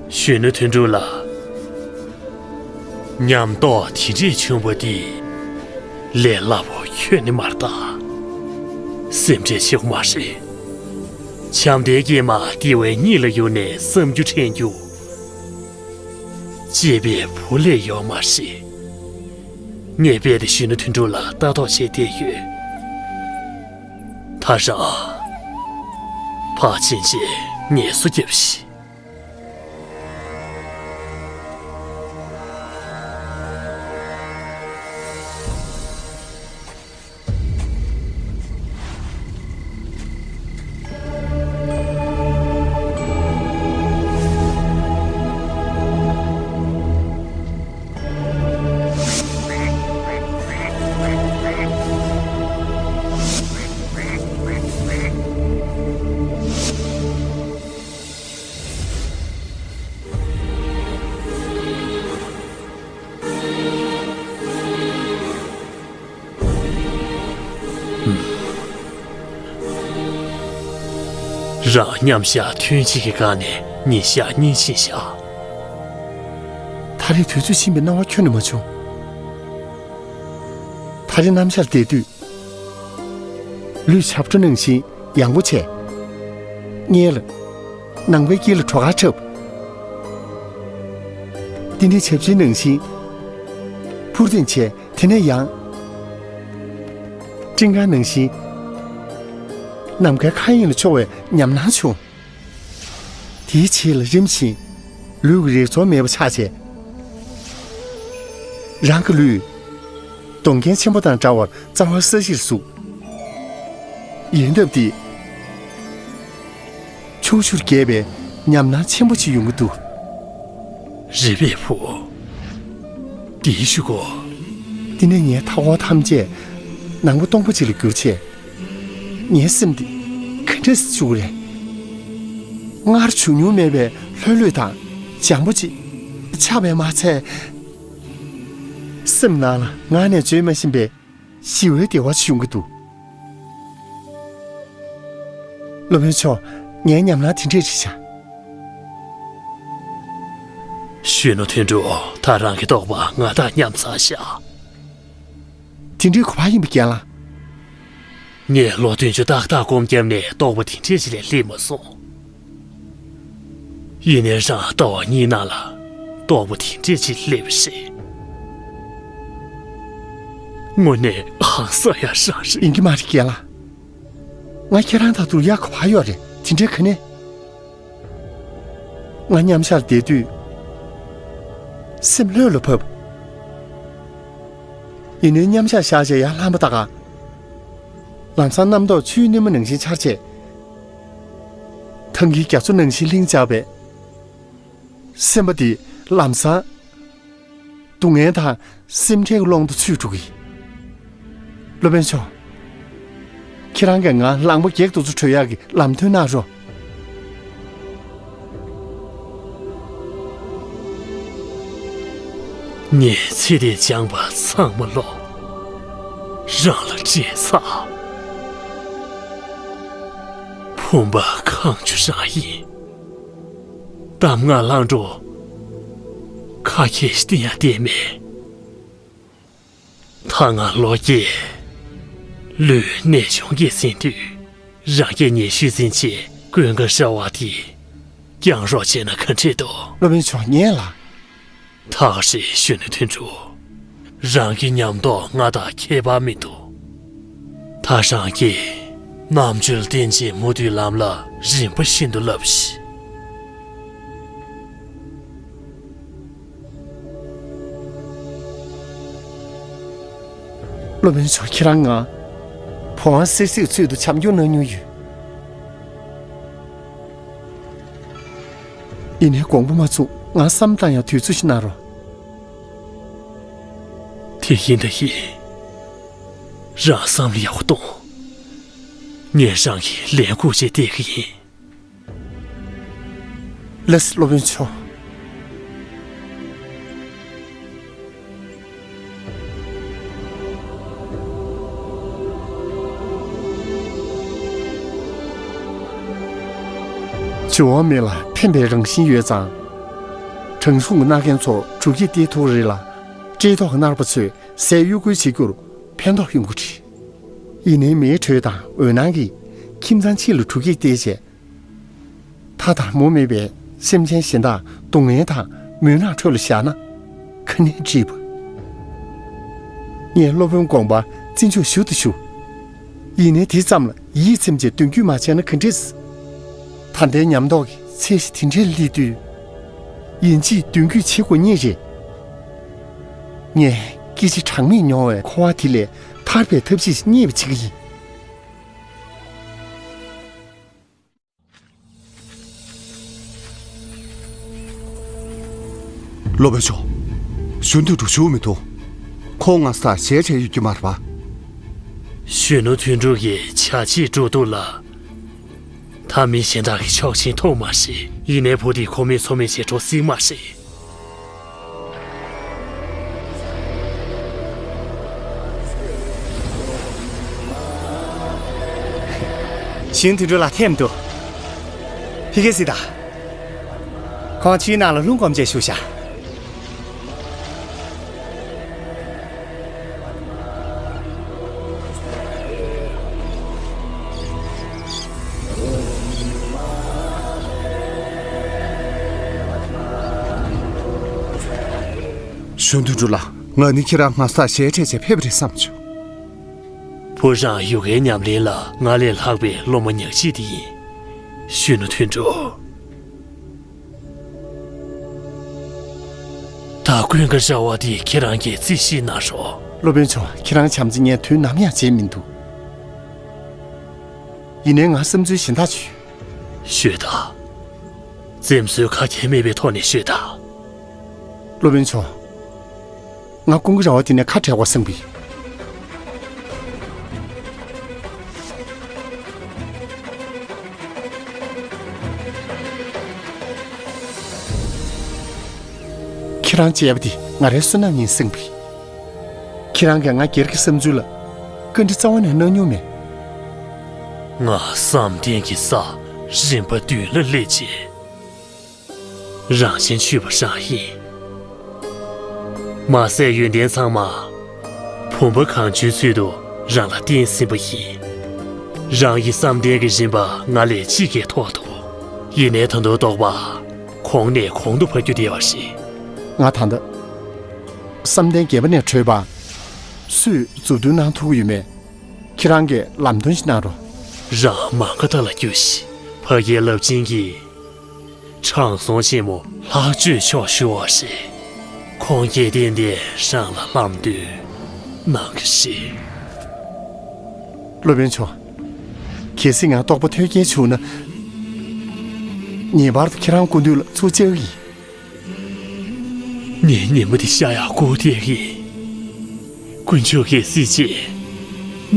གཞོན་ནུ་དོན་གྲུབ་ལགས། ཉམས་རྟོགས་དེ་འདྲས་བྱུང་བ་འདི་ལས་སླ་པོ་ཁྱོན་ནས་མ་རེད་ད། སེམས་ཁྲལ་བྱེད་དགོས་མ་རེད། བྱམས་ལྡན་སྐྱེས་མ་དེ་བས་གཉིད་ལ་ཡུར་ནས་བསམ་རྒྱུ་དྲན་རྒྱུ། གཅེས་པའི་བུ་ལས་ཡོད་མ་རེད། ངས་རྦད་དེ་གཞོན་ནུ་དོན་གྲུབ་ལ་ལྟ་རྟོག་བྱས་བསྡད་ཡོད། ད་རང་ཕར་ཕྱིན་བྱས་ངལ་གསོ་རྒྱབ་ཤིག། རང་མཉམ་བཞག་ཐུན་གཅིག་གི་སྒང་ནས་ཉིན་ཞག་གཉིས་ཕྱིན་བཞག། ད་རེས་དུས་ཚོད་ཕྱིན་པའི་སྣང་བ་ཁྱོན་ནས་མ་བྱུང་། ད་རེས་གནམ་ཤར་བསྡད་དུས། ལུས་ཆབ་བྲོ་ནང་བཞིན་ཡང་པོ་བྱས། ངས་ལ། ནང་པའི་དཀྱིལ་ལ་བྲོ་གར་འཁྲབ། འདི་ནས་ཞབས་ཕྱིའི་ནང་བཞིན། འཕུར་ལྡིང་བྱས། དེ་ནས་ཡང་། སྤྲིན་དཀར་ནང་བཞིན། ནམ་མཁའི་མཁའ་དབྱིངས་ལ་འཕྱོ་བའི་ཉམས་སྣང་བྱུང་། དེའི་རྗེས་ལ་རིམ་བཞིན། ལུས་ཀྱི་རེག་ཚོར་མེད་པ་ཆགས་བྱས། རང་གི་ལུས། སྡོང་རྒན་ཆེན་པོ་དང་འདྲ་བར་རྩ་བ་ས་གཞིར་ཟུག་ཡལ་འདབ་འདི། ཕྱོགས་བཅུར་རྒྱས་པའི་ཉམས་སྣང་ཆེན་པོ་ཞིག་ཡོང་གི་འདུག་རི་བོའི་བུ། འདིའི་གཞུག་གུ། འདི་ནས་ངའི་མཐའ་འཁོར་ཐམས་ཅད་ནང་པ་སྟོང་པ་ཅིག་ལ་གྱུར་བྱས། ངའི་སེམས་འདི་ག་འདྲས་སེ་བཅུག་རེད། སྔར་བྱུང་མྱོང་མེད་པའི་ལྷོད་ལྷོད་དང་འཇམ་པོ་ཅིག་ཆགས་པས་མ་ཚད། སེམས་ནང་ལ་ངག་ནས་བརྗོད་མ་ཤེས་པའི་ཞི་བའི་བདེ་བ་ཞིག་ཡོང་གི་འདུག་སློབ་དཔོན་མཆོག་ངའི་ཉམས་སྣང་དེ་འདྲས་རེད་ཤག་གཞོན་ནུ་དོན་གྲུབ། ད་རང་གི་རྟོགས་པ་ང་དང་མཉམ་ཚར་ཤག་དེ་འདྲའི་གོ་བ་ཡིན་པ་རྒན་ལགས། ངས་ལོ་བདུན་ཅུ་ཏག་ཏག་སྒོམ་བརྒྱབ་ནས་རྟོགས་པ་དེ་འདྲས་ཞིག་ལས་སླེབས་མ་སོང་། ཡིན་ནའི་རང་ལྟ་བ་གཉིས་ནང་ལ་རྟོགས་པ་དེ་འདྲས་ཞིག་སླེབས་པ་རེད། དངོས་གནས་ཧང་སང་ཡ་རང་རེད། ཡིན་གྱི་མ་རེད་རྒན་ལགས། ང་ཁྱེད་རང་དང་བསྡུར་ཡག་ག་པར་ཡོད་རེད། དེ་འདྲའི་ག་ནས། ང་མཉམ་ཞག་བསྡད་དུས། སེམས་ལྷོད་ལ་བབས། ཡིན་ནའི་མཉམ་ཞག་བཞག་བྱས་ཡར་ལངས་པ་ད་ག་ལམ་སང་རྣམ་རྟོག་ཆུའི་སྣེ་མོ་ནང་བཞིན་འཆར་བྱས། ཐང་གིས་རྒྱ་མཚོ་ནང་བཞིན་ལྷིང་འཇགས་པས། སེམས་པ་འདི་ལམ་སང་། སྡུག་བསྔལ་དང་སེམས་ཁྲལ་གྱི་ཀློང་དུ་ཚུད་འགྲོ་གི། སློབ་དཔོན་མཆོག་ཁྱེད་རང་གིས་ང་གླང་པོ་བགེགས་དེ་ཚོ་བྲོས་ཡག་གི་ལམ་སྟོན་གནང་རོགས། ངས་ཚེ་འདིར་སྦྱངས་པ་ཚང་མ་ལོག་རང་ལ་སྤྲད་ཚར། ཕུང་པོ་གང་བྱུང་རང་ཡིན། གཏམ་ངག་ལྷག་འཕྲོ་ཁ་ཁྱེར་ཞིག་བསྟན་ཡང་བསྟན་མེད། ད་ང་ལོ་རྒས། ལུས་ནད་གཞུང་གིས་ཟིན་དུས། རང་རྒྱལ་ཉེས་ཤོས་ཟིན་བྱས་ཀུན་དགའ་ཧྲ་བ་དེ་བསྐྱང་རོགས་བྱས་ན་ག་འདྲས་འདུག་སློབ་དཔོན་མཆོག་ངས་ལ། ཐག་རིང་གཞོན་ནུ་དོན་གྲུབ། རང་གི་ཉམས་རྟོགས་ང་དང་ཁྱད་པར་མི་འདུག་ད་རང་གིས་རྣམ་དཔྱོད་བསྟན་བྱའི་མུ་མཐུད་ལམ་ལ་རིམ་པ་བཞིན་དུ་བསླབས་ཤིག་སློབ་དཔོན་མཆོག་ཁྱེད་རང་ང་བུ་དབང་གསེར་གཟིགས་ཚུལ་དུ་བྱམས་སྐྱོང་གནང་མྱོང་ཡོད། ཡིན་ནའི་དགོངས་པ་མ་ཚོམས། ང་བསམ་བཏང་ཡག་དུས་ཚོད་ཞིག་གནང་རོགས། དེ་ཡིན་ད་ཡིན། རང་བསམ་བློ་ཡག་པོ་གཏོང་། ངས་རང་གི་ལས་འགུལ་ཅིག་སྟེར་གི་ཡིན། ལགས་སོ་སློབ་དཔོན་མཆོག་འགྱུར་བ་མེད་ལ་ཕན་པའི་རང་བཞིན་ཡོད་ཙང་། དྲང་སྲོང་གི་མནའ་མཁན་ཚོ་སྒྲུབ་ཀྱི་སྟེར་ཐུབ་རེད་ལ། བཀྲེས་ལྟོགས་ཀྱི་མནར་པ་ཚོས་ཟས་གཡོ་འགུལ་བྱེད་རྒྱུར་ཕན་ཐོགས་ཡོང་གི་རེད། ཡིན་ནའི་མིའི་དྲོད་དང་འོད་སྣང་གིས་ཁྱིམ་ཚང་གཅིག་ལ་འགྲུལ་སྐྱེལ་སྟེར་བྱས། མཐའ་དང་མུ་མེད་པའི་སེམས་ཅན་གཞན་དག་སྡུག་བསྔལ་དང་མུན་ནག་ཁྲོད་ལ་བཞག་ན་ག་ནས་འགྲིག་པ། ངས་སློབ་དཔོན་དགོངས་པ་བརྩི་འཇོག་ཞུ་དང་ཞུ། ཡིན་ནའི་དེ་ཙམ་ལ་ཡིད་ཚིམ་བྱས་མདུན་སྐྱོད་མ་བྱས་ན་ག་འགྲིག་ད་ལྟའི་ཉམས་རྟོགས་ཀྱི་ཚད་གཞི་དེ་འདྲའི་སླེབས་དུས། ཡིན་གཅིག་མདུན་སྐྱོད་བྱེད་དགོས་ངེས་རེད། ངས་སྐད་ཆ་གྲངས་མེད་མྱོང་བའི་འཁོར་བ་དེ་ལས་ཐར་པའི་ཐབས་ཤེས་ཤིག་རྙེད་པ་བྱེད་ཀྱི་ཡིན། སློབ་དཔོན་མཆོག་གཞོན་དུ་འགྲོ་ཞུ་མི་འདུག་ཁོང་ང་ས་ཞལ་བྱས་ཡོད་ཀྱི་མ་རེད་པ། གཞོན་ནུ་དོན་གྲུབ་ཀྱིས་བྱ་བྱེད་འགྲོ་འདུག་ལ། ད་མི་གཞན་དག་གི་ཕྱོགས་ཞེན་ཐུབ་མ་རེད། ཡིན་ནའི་བུ་དེ་ཁོ་མོའི་ཚོ་མི་བྱེད་འགྲོ་སྲིད་མ་རེད། གཞོན་དོན་གྲུབ་ལ་ཐེམ་འདུག་ཕི་ཁེ་སི་ད། ཁོང་ཆུའི་ནང་ལ་ལྷུང་གོམས་བྱས་བཞུགས་ཤག་གཞོན་དོན་གྲུབ་ལགས། ང་ནི་ཁྱེད་རང་སྔ་ས་ཞལ་འཕྲད་བྱས་ཕེབས་པ་རེད་བསམ་བྱུང་། བུ་རང་ཡོ་གའི་ཉམས་ལེན་ལ་ང་ལས་ལྷག་པའི་སློབ་མ་ཉག་གཅིག་དེ་ཡིན། གཞོན་ནུ་དོན་གྲུབ། ད་ཀུན་དགའ་ར་བ་དེ་ཁྱེད་རང་གིས་རྩིས་ཞིབ་གནང་རོགས། སློབ་དཔོན་མཆོག་ཁྱེད་རང་བྱམས་བརྩེ་ངས་དུས་ནམ་ཡང་བརྗེད་མི་འདུག། ཡིན་ནའི་ང་བསམ་ཚུལ་གཞན་དག་ཅིག་ཡོད། ཤོད་དང་། འཛེམ་ཟོན་ཁ་གྱེས་མེད་པའི་ཐོག་ནས་ཤོད་དང་། སློབ་དཔོན་མཆོག། ང་ཀུན་དགའ་ར་བ་དེ་ནས་ཁ་བྲལ་བར་བསམ་གི། ཁྱེད་རང་བཅས་པ་དེ་ང་རའི་བསོད་ནམས་ཡིན་བསམ་གི། ཁྱེད་རང་གིས་ང་སྒེར་གྱི་བསམ་ཚུལ་ལ་བཀའ་འདྲི་རྩ་བ་ནས་གནང་མྱོང་མེད། ང་བསམ་གཏན་གྱི་ས་རིམ་པ་བདུན་ལ་སླེབས་རྗེས། རང་ཆེན་ཆུད་པ་རང་ཡིན། མ་ཟད་ཡོན་ཏན་ཚང་མ་བུམ་པ་གང་བྱོའི་ཚུལ་དུ་རང་ལ་བསྟན་ཟིན་པ་ཡིན། རང་གི་བསམ་གཏན་གྱི་རིམ་པ་ང་ལས་གཅིག་གིས་མཐོ་འདུག། ཡིན་ནའི་ད་དུང་དོགས་པ་གོང་ནས་གོང་དུ་འཕར་རྒྱུ་དེ་བ་རེད། ང་ད་ལྟ་བསམ་གཏན་བརྒྱད་པ་ནས་གྲོལ་བ་སུས་མཛུབ་སྟོན་གནང་ཐུབ་ཀྱི་ཡོད་མེད། ཁྱེད་རང་གིས་ལམ་སྟོན་ཞིག་གནང་རོགས། རང་མ་ག་དྷ་ལ་རྒྱུགས་ཤིག། ཕ་གིའི་རླབས་ཆེན་གྱི་དྲང་སྲོང་ཆེན་མོ་ལྷག་སྤྱོད་མཆོག་བཞུགས་པ་རེད། ཁོང་གིས་ཏན་ཏན་རང་ལ་ལམ་སྟོན་གནང་གི་རེད། སློབ་དཔོན་མཆོག། གལ་སྲིད་ང་རྟོགས་པ་ཐོས་སྐྱེལ་བྱུང་ན། ངེས་པར་དུ་ཁྱེད་རང་སྐུ་མདུན་ལ་ཚུར་བཅར་གི་ཡིན། ངའི་ཉིན་མོ་དེ་ཤར་ཡག་སྒུག་བསྡད་ཀྱི། དཀོན་མཆོག་གིས་གཟིགས་རྗེས་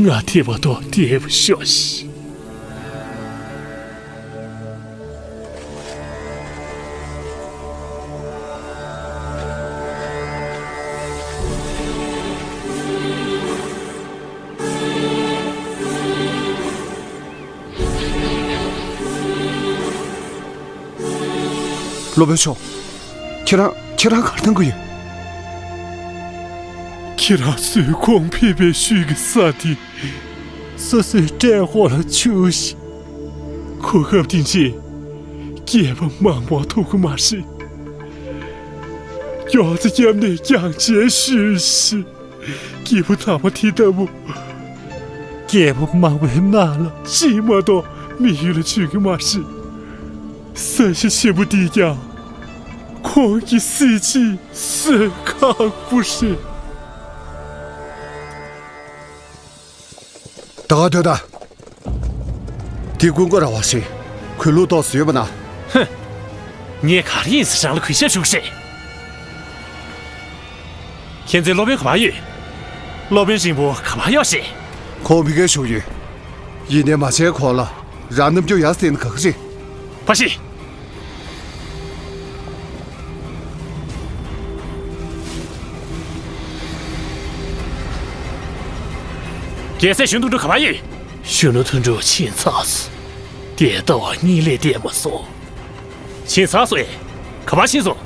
ང་ཐེ་བ་ཐོག་བསྡད་པ་ཤོག་ཤིག། སློབ་དཔོན་མཆོག། ཁྱེད་རང་ཁྱེད་རང་གར་གཏོང་གི་ཡོད། ཁྱེད་རང་ཚོས་ཁོང་ཕེབས་པའི་ཤུལ་གྱི་ས་དེ་སོ་སོའི་སྲས་འཁོར་ལ་བཅུག་ཤིག། གོ་སྐབས་དེ་འདྲས་སྐྱེས་པ་མང་པོར་ཐོབ་ཀྱི་མ་རེད། མགྱོགས་ཙམ་བརྒྱབ་ནས་རྒྱང་བཅད་ཞུས་ཤིག། སྐྱེས་བུ་དམ་པ་དེ་ལྟ་བུ། སྐྱེས་བུ་མང་པོའི་ནང་ལ་གཅིག་མ་གཏོགས་མི་ཡུལ་ལ་བྱོན་གྱི་མ་རེད། ས་གཞི་ཆེན་པོ་འདིས་ཀྱང་ཁོང་གི་གཟི་བརྗིད་གསོན་ཁག་པོ་རེད། ད་ག་སྡོད་དང་། འདི་ཀུན་དགའ་ར་བ་ཞིག་གུས་ལུགས་ཏོག་ཙམ་ཡོད་པ་ན། ཧུམ། ངས་ག་རེ་ཡིན་ཟེར་རང་ལ་གུས་ཞབས་ཞུ་གི་རེད། ཁྱེད་ཚོའི་སློབ་དཔོན་ག་པར་ཡོད། སློབ་དཔོན་རིང་པོ་ག་པར་ཡོད་རེད། ཁོང་མི་སྒེར་ཞུགས་ཡོད། ཡིན་ནའི་མ་བྱན་གོང་ལ་རང་རྣམ་འགྱུར་ཡག་བསྟན་ན་དགའ་གི་རེད། ཕ་ཤི། རྒྱལ་སྲས་གཞོན་དོན་གྲུབ་ག་པར་ཡོད། གཞོན་ནུ་དོན་གྲུབ་ཕྱིན་ཚར་སོང་། དེ་ལྟ་བ་གཉིད་ལས་འདས་མ་སོང་། ཕྱིན་ཚར་སོང་ཨེ། ག་པར་ཕྱིན་སོང་།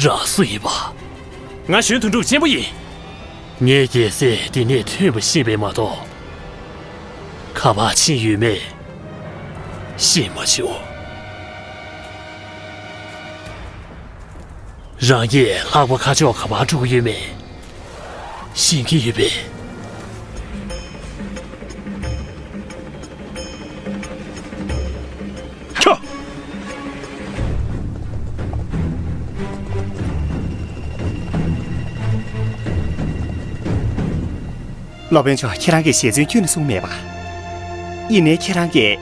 རང་སུ་ཡིན་པ། ང་གཞོན་དོན་གྲུབ་གཅེན་པོ་ཡིན། ངས་རྒྱལ་སྲས་འདི་ནས་ཐོན་པ་ཤེས་པས་མ་གཏོགས། ག་པར་ཕྱིན་ཡོད་མེད་ཤེས་མ་བྱུང་། རང་གིས་ལྷག་པ་ཁ་ཕྱོགས་ག་པར་འགྲོ་གི་ཡོད་མེད་ཤེས་ཀྱི་ཡོད་པས། ཁྱོ། སློབ་དཔོན་མཆོག་ཁྱེད་རང་གི་ཞལ་རྩོན་ཁྱོན་ནས་གསུངས་མེད་པ། ཡིན་ནའི་ཁྱེད་རང་གིས་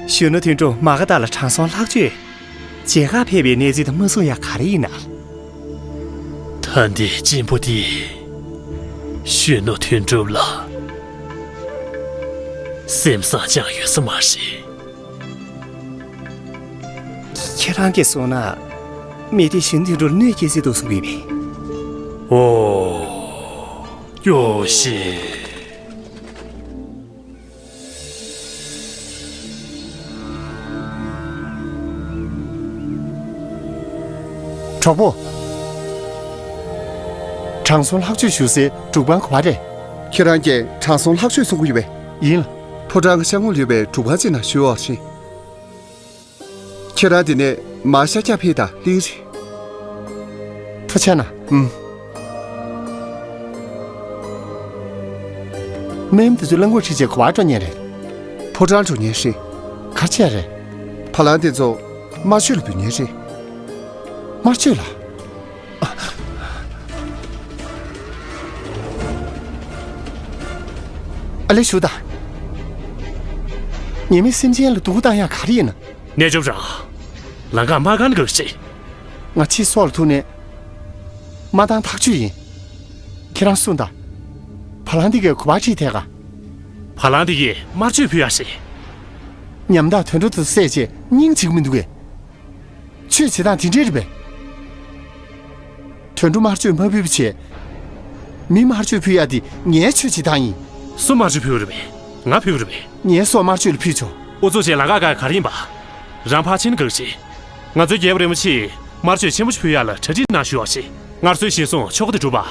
གཞོན་ནུ་དོན་གྲུབ་མ་ག་དྷ་ལ་དྲང་སྲོང་ལྷག་སྤྱོད་མཇལ་ཁར་ཕེབས་པའི་གནས་ཚུལ་དེ་མ་གསུངས་ཡག་ག་རེ་ཡིན་ན། ད་ལྟའི་གཅེན་པོ་དེས་གཞོན་ནུ་དོན་གྲུབ་ལ་སེམས་བཟང་སྦྱངས་ཡོད་ས་མ་རེད། ཁྱེད་རང་གིས་གསུངས་ན། མི་དེས་གཞོན་ནུ་དོན་གྲུབ་ལ་གནོད་སྐྱེལ་སྲིད་འདུག་གསུང་གི་ཡོད་པས། ཨོ། ཡོ་ཤི། གྲོགས་པོ། དྲང་སྲོང་ལྷག་སྤྱོད་བཞུགས་སའི་སྒྲུབ་ཁང་ག་པར་རེད། ཁྱེད་རང་གིས་དྲང་སྲོང་ལྷག་སྤྱོད་གསུང་གི་ཡོད་པས། ཡིན་ལ། ཕོ་བྲང་གི་ཤར་ངོས་ལ་ཡོད་པའི་སྒྲུབ་ཁང་ཅིག་ནང་བཞུགས་ཡོད་པ་རེད། ཁྱེད་རང་དེ་ནས་མར་ཤར་རྒྱག་ཕེབས་དང་གླེང་རེད། ཐུགས་རྗེ་གནང་། ཨུམ། སྨན་དེ་ཚོ་རླངས་འཁོར་ཁྲིད་བྱས་ག་པར་འགྲོ་མཁན་རེད། ཕོ་བྲང་འགྲོ་མཁན་རེད། ག་རེ་བྱས་རེད། བ་ལང་དེ་ཚོ་དམར་མཆོད་ལ་འབུལ་མཁན་རེད། དམར་མཆོད་ལ། ཨ་ལེ་ཞུ་དང་། ཉེས་མེད་སེམས་ཅན་ལ་སྡུག་པོ་བཏང་ཡག་ག་རེ་ཡིན་ན། རྣལ་འབྱོར་རང་། ལམ་ཁ་མ་དཀར་ན་དགའ་ཞིག་ང་ཕྱིས་སྲོག་ལ་ཐུག་ནས། མ་བཏང་ཐག་ཆོད་ཡིན། ཁྱེད་རང་གསུངས་དང་། བ་ལང་འདི་གས་ག་པར་ཁྲིད་ཐད་ག་བ་ལང་འདི་གས་དམར་མཆོད་ཕུལ་ཡག་ཞིག་ཉམ་ཐག་དུད་འགྲོ་དེ་བསད་བྱས་སྙིང་རྗེ་གི་མི་འདུག་གས། ཆོས་བྱེད་སྟངས་དེ་འདྲས་རེད་པས། དུད་འགྲོ་དམར་མཆོད་མ་ཕུལ་བ་བྱས། མི་དམར་མཆོད་ཕུལ་ཡག་དེ་ངའི་ཆོས་བྱེད་སྟངས་ཡིན། སུ་དམར་མཆོད་ཕུལ་བ་རེད་པས། ང་ཕུལ་བ་རེད་པས། ངའི་སྲོག་དམར་མཆོད་ལ་ཕུལ་ཆོག་ཨུ་ཚུགས་བྱས་ལམ་ཁ་བཀག་ག་རེ་ཡིན་པ། རང་ཕར་ཕྱིན་ན་དགའ་ཞིག་ང་ཚོའི་རྒྱལ་པོ་རིན་པོ་ཆེས་དམར་མཆོད་ཆེན་པོ་ཞིག་ཕུལ་ཡག་ལ་གྲ་སྒྲིག་གནང་ཞུ་བ་ཞིག་སྔར་སྲོལ་བཞིན་སོང་ཆོ་ག་དེ་སྒྲུབ་པ།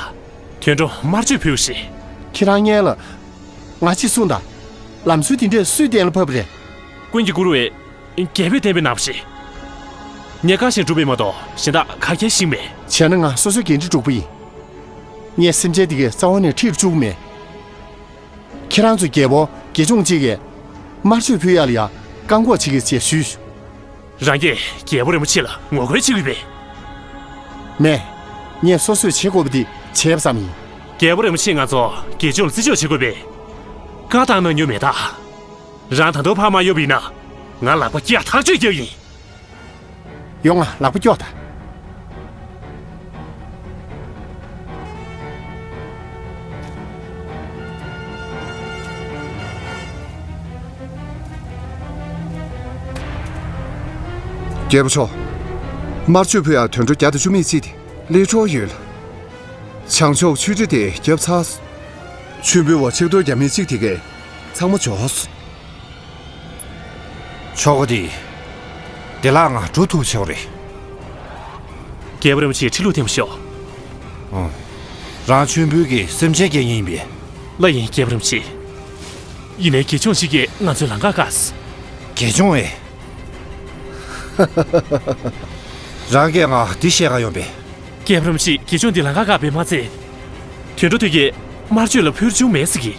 དུད་འགྲོ་དམར་མཆོད་ཕུལ་ཞིག་ཁྱེད་རང་སྔོན་ལ། ང་ཅིག་གསུངས་དང་། ལམ་སྲོལ་དེ་འདྲས་སུས་གཏན་ལ་ཕབ་པ་རེད། ཀུན་གྱིས་བཀུར་བའི་རྒྱལ་པོས་བསྟན་པའི་ནང་བཞིན། ངས་བཀའ་བཞིན་སྒྲུབ་པ་མ་གཏོགས་གཞན་དག་ག་གེ་ཤེས་མེད། བྱས་ན་ང་སོ་སོའི་འགན་འཁྲི་སྒྲུབ་པ་ཡིན། ངས་སེམས་ཅན་འདི་གའི་རྩ་བ་ནས་ཁྲིད་བཅུག་མེད། ཁྱེད་རང་ཚོ་རྒྱལ་པོ་དགེ་སྦྱོང་གཅིག་གིས་དམར་མཆོད་ཕུལ་ཡག་ལ་ཡང་བཀག་འགོག་བྱེད་ཀྱི་ཅེས་ཞུས། རང་གིས་རྒྱལ་པོ་རིན་པོ་ཆེ་ལ་ངོ་རྒོལ་བྱེད་ཀྱི་ཡོད་པས། མེད། ངས་སོ་སོས་བྱེད་དགོས་པ་འདི་བྱས་པ་ཙམ་ཡིན། རྒྱལ་པོ་རིན་པོ་ཆེས་ང་ཚོ་དགེ་སྦྱོང་ལ་བརྩི་འཇོག་བྱེད་དགོས་པས། བཀའ་བཏང་གནང་མྱོང་མེད་ད། རང་ད་དུང་ཕར་མ་གཡུགས་པ་ཡིན་ན། ང་ལག་པ་བཀྱག་ཐག་ཆོད་རྒྱག་ཡིན། ཡོང་ང་ལག་པ་ཀྱོག་དང་། རྒྱལ་པོ་མཆོག་དམར་མཆོད་ཕུལ་ཡག་དུད་འགྲོ་བརྒྱ་དང་བཅུ་མེད་གཅིག་དེ་ཀླད་ཀོར་ཡོད་ལ། བྱང་ཕྱོགས་ཆོས་ཁྲི་དེ་བརྒྱབ་ཚར་སོང་། མཆོད་འབུལ་བ་ཆིག་སྟོང་བརྒྱ་མེད་གཅིག་དེ་གས་ཚང་མ་འབྱོར་སོང་། ཆོ་ག་འདི་བདེ་བླག་ངང་འགྲུབ་ཐུབ་ཆོག་རེད། རྒྱལ་པོ་རིན་པོ་ཆེ་ཁྲི་ལུགས་འཐེན་པ་ཤོག་ཨང་། རང་མཆོད་འབུལ་གྱི་སེམས་ཅན་སྐྱེལ་མཁན་ཡིན་པས། ལགས་ཡིན་རྒྱལ་པོ་རིན་པོ་ཆེ། ཡིན་ནའི་དགེ་སྦྱོང་ཞིག་གིས་ང་ཚོའི་ལམ་ཁ་བཀག་སོང་། དགེ་སྦྱོང་ཨེ། རང་གིས་ང་འདི་བཤད་ག་ཡོང་པས། རྒྱལ་པོ་རིན་པོ་ཆེ་དགེ་སྦྱོང་འདི་ལམ་ཁ་བཀག་པས་མ་ཚད། དུད་འགྲོ་དེ་གས་དམར་མཆོད་ལ་ཕུལ་བྱུང་མེད་ཟེར་གི།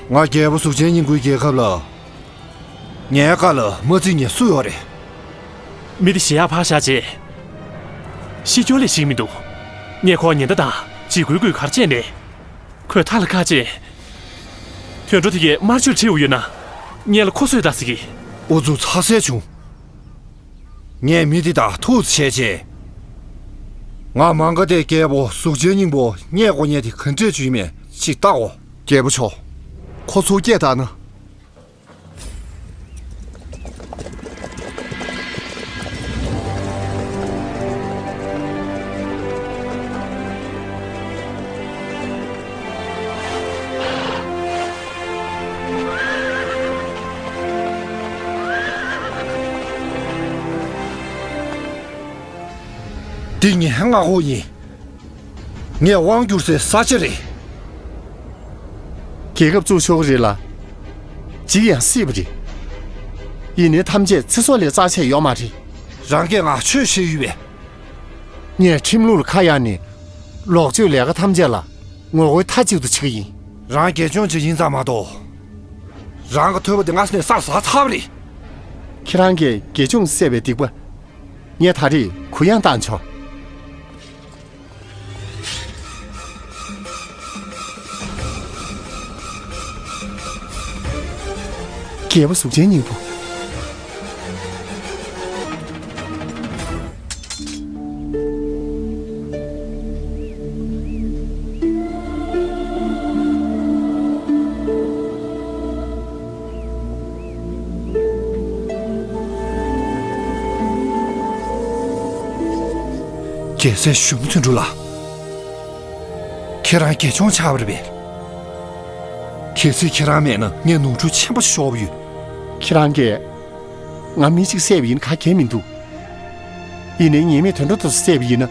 ང་རྒྱལ་པོ་གཟུགས་ཅན་སྙིང་པོའི་རྒྱལ་ཁབ་ལ། ངའི་བཀའ་ལ་མ་བརྩི་མཁན་སུ་ཡོད་རེད། མི་དེ་ཞེ་ཡག་ཕར་བཞག་རྗེས། ཤི་སྐྱོ་ལས་ཞིག་མི་འདུག་ངས་ཁོ་ཉེན་བརྡ་དང་འཇིགས་སྐུལ་སྐུལ་གར་བྱས་ནས། ཁོས་མཐའ་ལ་བཀག་རྗེས། དུད་འགྲོ་དེ་གས་དམར་མཆོད་ཁྲིད་འོ་ཡོད་ན། ངས་ལ་ཁོ་གསོད་ད་ཟེར་གི། ཨུ་ཚུགས་ཚ་ཟེར་བྱུང་། ངས་མི་འདི་དང་ཐུག་བྱས་རྗེས། ང་མ་ག་དྷའི་རྒྱལ་པོ་གཟུགས་ཅན་སྙིང་པོ་རྙེད་དགོས་མཁན་དེ་ག་འདྲས་ཅིག་ཡིན་མེད་ཅིག་བལྟའོ། རྒྱལ་པོ་མཆོག་ཁོ་ཚུར་སྐྱེལ་བཏང་ན། འདི་ངའི་མངའ་འོག་ཡིན། ངས་དབང་བསྒྱུར་སའི་ས་ཆ་རེད། རྒྱལ་ཁབ་བཙུགས་ཆོག་གི་རེད་ལ། འཇིག་ཡང་སྲིད་པ་རེད། ཡིན་ནའི་ཐམས་ཅད་ཚེ་སྲོག་ལས་རྩ་ཆེ་ཡོད་མ་རེད། རང་གིས་ང་ཆོས་བཤད་ཡོད་པས། ངས་ཁྲིམས་ལུགས་ལ་ཁ་གཡར་ནས། ལོག་སྤྱོད་ལས་ཀ་ཐམས་ཅད་ལ་ངོ་རྒོལ་མཐའ་གཅིག་ཏུ་བྱེད་ཀྱི་ཡིན། རང་དགེ་སྦྱོང་ཅིག་ཡིན་ཙང་མ་གཏོགས། རང་གི་ཐོས་པ་དེ་སྔ་ས་ནས་བསགས་ཚར་བ་རེད། ཁྱེད་རང་གིས་དགེ་སྦྱོང་བསད་པའི་སྡིག་པ། ངས་ད་རེས་གུ་ཡངས་བཏང་ཆོག་རྒྱལ་པོ་གཟུགས་ཅན་སྙིང་པོ། རྒྱལ་སྲས་གཞོན་ནུ་དོན་གྲུབ་ལགས། ཁྱེད་རང་དགེ་སྦྱོང་ཆགས་པ་རེད་པས། གལ་སྲིད་ཁྱེད་རང་མེད་ན་ངས་ནོར་འཁྲུལ་ཆེན་པོ་ཞིག་ཤོར་བ་ཡོད། ཁྱེད་རང་གིས་ང་མི་གཅིག་བསད་པ་ཡིན་ན་ག་གེ་མི་འདུག་ཡིན་ནའི་ཉེས་མེད་དོན་འགྲོ་དེ་ཚོ་བསད་པ་ཡིན་ན།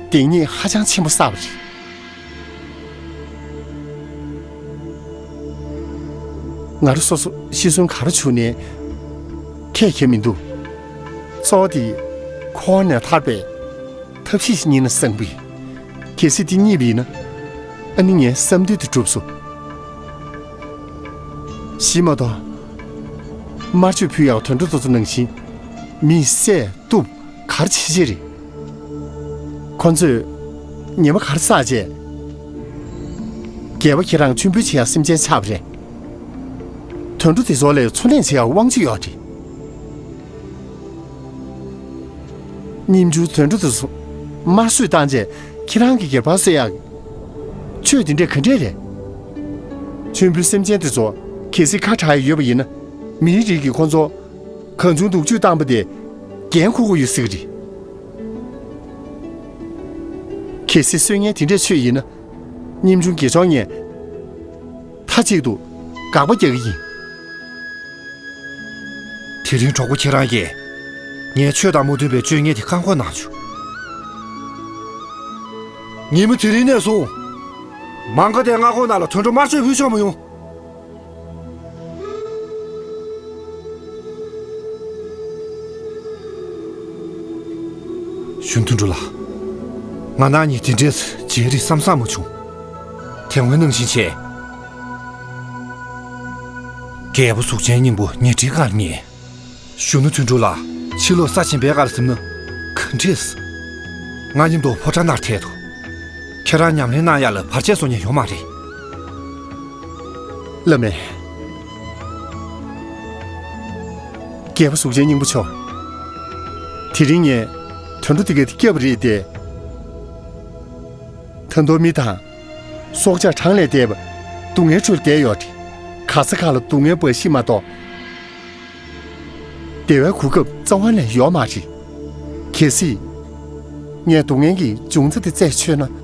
སྡིག་ཉེས་ཧ་ཅང་ཆེན་པོ་བསགས་པ་རེད། ང་རང་སོ་སོ་ཤི་གསོན་ག་རེ་བྱུང་ནའི་ཁྱད་ཁྱད་མི་འདུག་གཙོ་བོ་དེ་འཁོར་བ་ནས་ཐར་པའི་ ཐབས་ཤེས་ཤིག་རྙེད་ན་བསམ་གི་ཡིན། གལ་སྲིད་དེ་རྙེད་པ་ཡིན་ན། ཨ་ནི་ངའི་བསམ་འདུན་དེ་འགྲུབ་སོང་། གཞི་མ་གཏོགས། དམར་མཆོད་ཕུལ་ཡག་དུད་འགྲོ་དེ་ཚོ་ནང་བཞིན། མི་བསད་གཏུབ་ག་རེ་བྱེད་བྱེད་རེད། ཁོ་ཚོས་ཉེས་པ་ག་རེ་བསགས་བྱས། རྒྱལ་པོ་ཁྱེད་རང་མཆོད་འབུལ་བྱེད་ཡག་སེམས་ཅན་ཆགས་པ་རེད། དུད་འགྲོ་དེ་ཚོ་ལ་འཚོ་གནས་བྱེད་ཡག་དབང་ཆ་ཡོད་རེད། སྙེམས་ཆུང་དུད་འགྲོ་དེ་ཚོ་དམར་གསོད་བཏང་རྗེས་ཁྱེད་རང་གི་སྒལ་པར་གསོ་ཡག་ཆོས་དེ་འདྲས་ག་འདྲས་རེད། མཆོད་འབུལ་སེམས་ཅན་དེ་ཚོ་གལ་སྲིད་ཁ་གྲག་ཡག་ཡོད་པ་ཡིན་ན། མིའི་རིགས་ཀྱིས་ཁོ་ཚོ་གང་བྱུང་སྡུག་སྤྱོད་བཏང་པ་དེ་འགན་འཁུར་དགོས་ཡོད་སྲིད་ཀྱི་རེད། གལ་སྲིད་གསོད་མཁན་དེ་འདྲས་ཆོས་ཡིན་ན། སྙེམས་ཆུང་དགེ་སྦྱོང་ངས་མཐའ་གཅིག་ཏུ་དགག་པ་རྒྱག་གི་ཡིན། དེ་རིང་གྲོགས་པོ་ཁྱེད་རང་གིས་ངའི་ཆོས་དང་མ་མཐུན་པའི་སྤྱོད་ངན་དེ་བཀག་འགོག་གནང་བྱུང་། ཉིན་མོ་དེ་རིང་ནས་བཟུང་། མ་འགག་དེ་མངའ་ཁོངས་ནང་ལ་དུད་འགྲོ་དམར་གསོད་ཕུལ་ཆོག་མ་ཡོང་། གཞོན་དུད་འགྲོ་ལགས། ང་རང་གཉིས་དེ་འདྲས་མཇལ་རེས་བསམ་བསམ་མ་བྱུང་། དེ་སྔོན་ནང་བཞིན་བྱས། རྒྱལ་པོ་གཟུགས་ཅན་སྙིང་པོ་ཉལ་ཁྲིའི་ཁར་ཉལ། གཞོན་ནུ་དུད་འགྲོ་ལགས། ཕྱི་ལོགས་ས་ཆེན་པོའི་ཁར་ཟིན་ན་ག་འདྲས། ང་མཉམ་དུ་ཕོ་བྲང་ནང་ཐད་དོ། ཁྱེད་རང་ཉམས་ལེན་གནང་ཡག་ལ་བར་ཆད་བཟོ་མཁན་ཡོད་མ་རེད། བླ་མས། རྒྱལ་པོ་གཟུགས་ཅན་སྙིང་པོ་མཆོག། དེ་རིང་ངས་དུད་འགྲོ་དེ་ག་དེ་བསྐྱབས་པ་རེད་དེ། ད་དུང་མི་དང་། སྲོག་ཆགས་གྲངས་ལས་འདས་པ་སྡུག་བསྔལ་ཁྲོད་བསྡད་ཡོད་རེད། ག་ས་ག་ལ་སྡུག་བསྔལ་འབའ་ཞིག་མ་གཏོགས། བདེ་བའི་གོ་སྐབས་རྩ་བ་ནས་ཡོད་མ་རེད། གལ་སྲིད། ངས་སྡུག་བསྔལ་གྱི་འབྱུང་རྩ་དེ་རྩད་ཆོད་ན།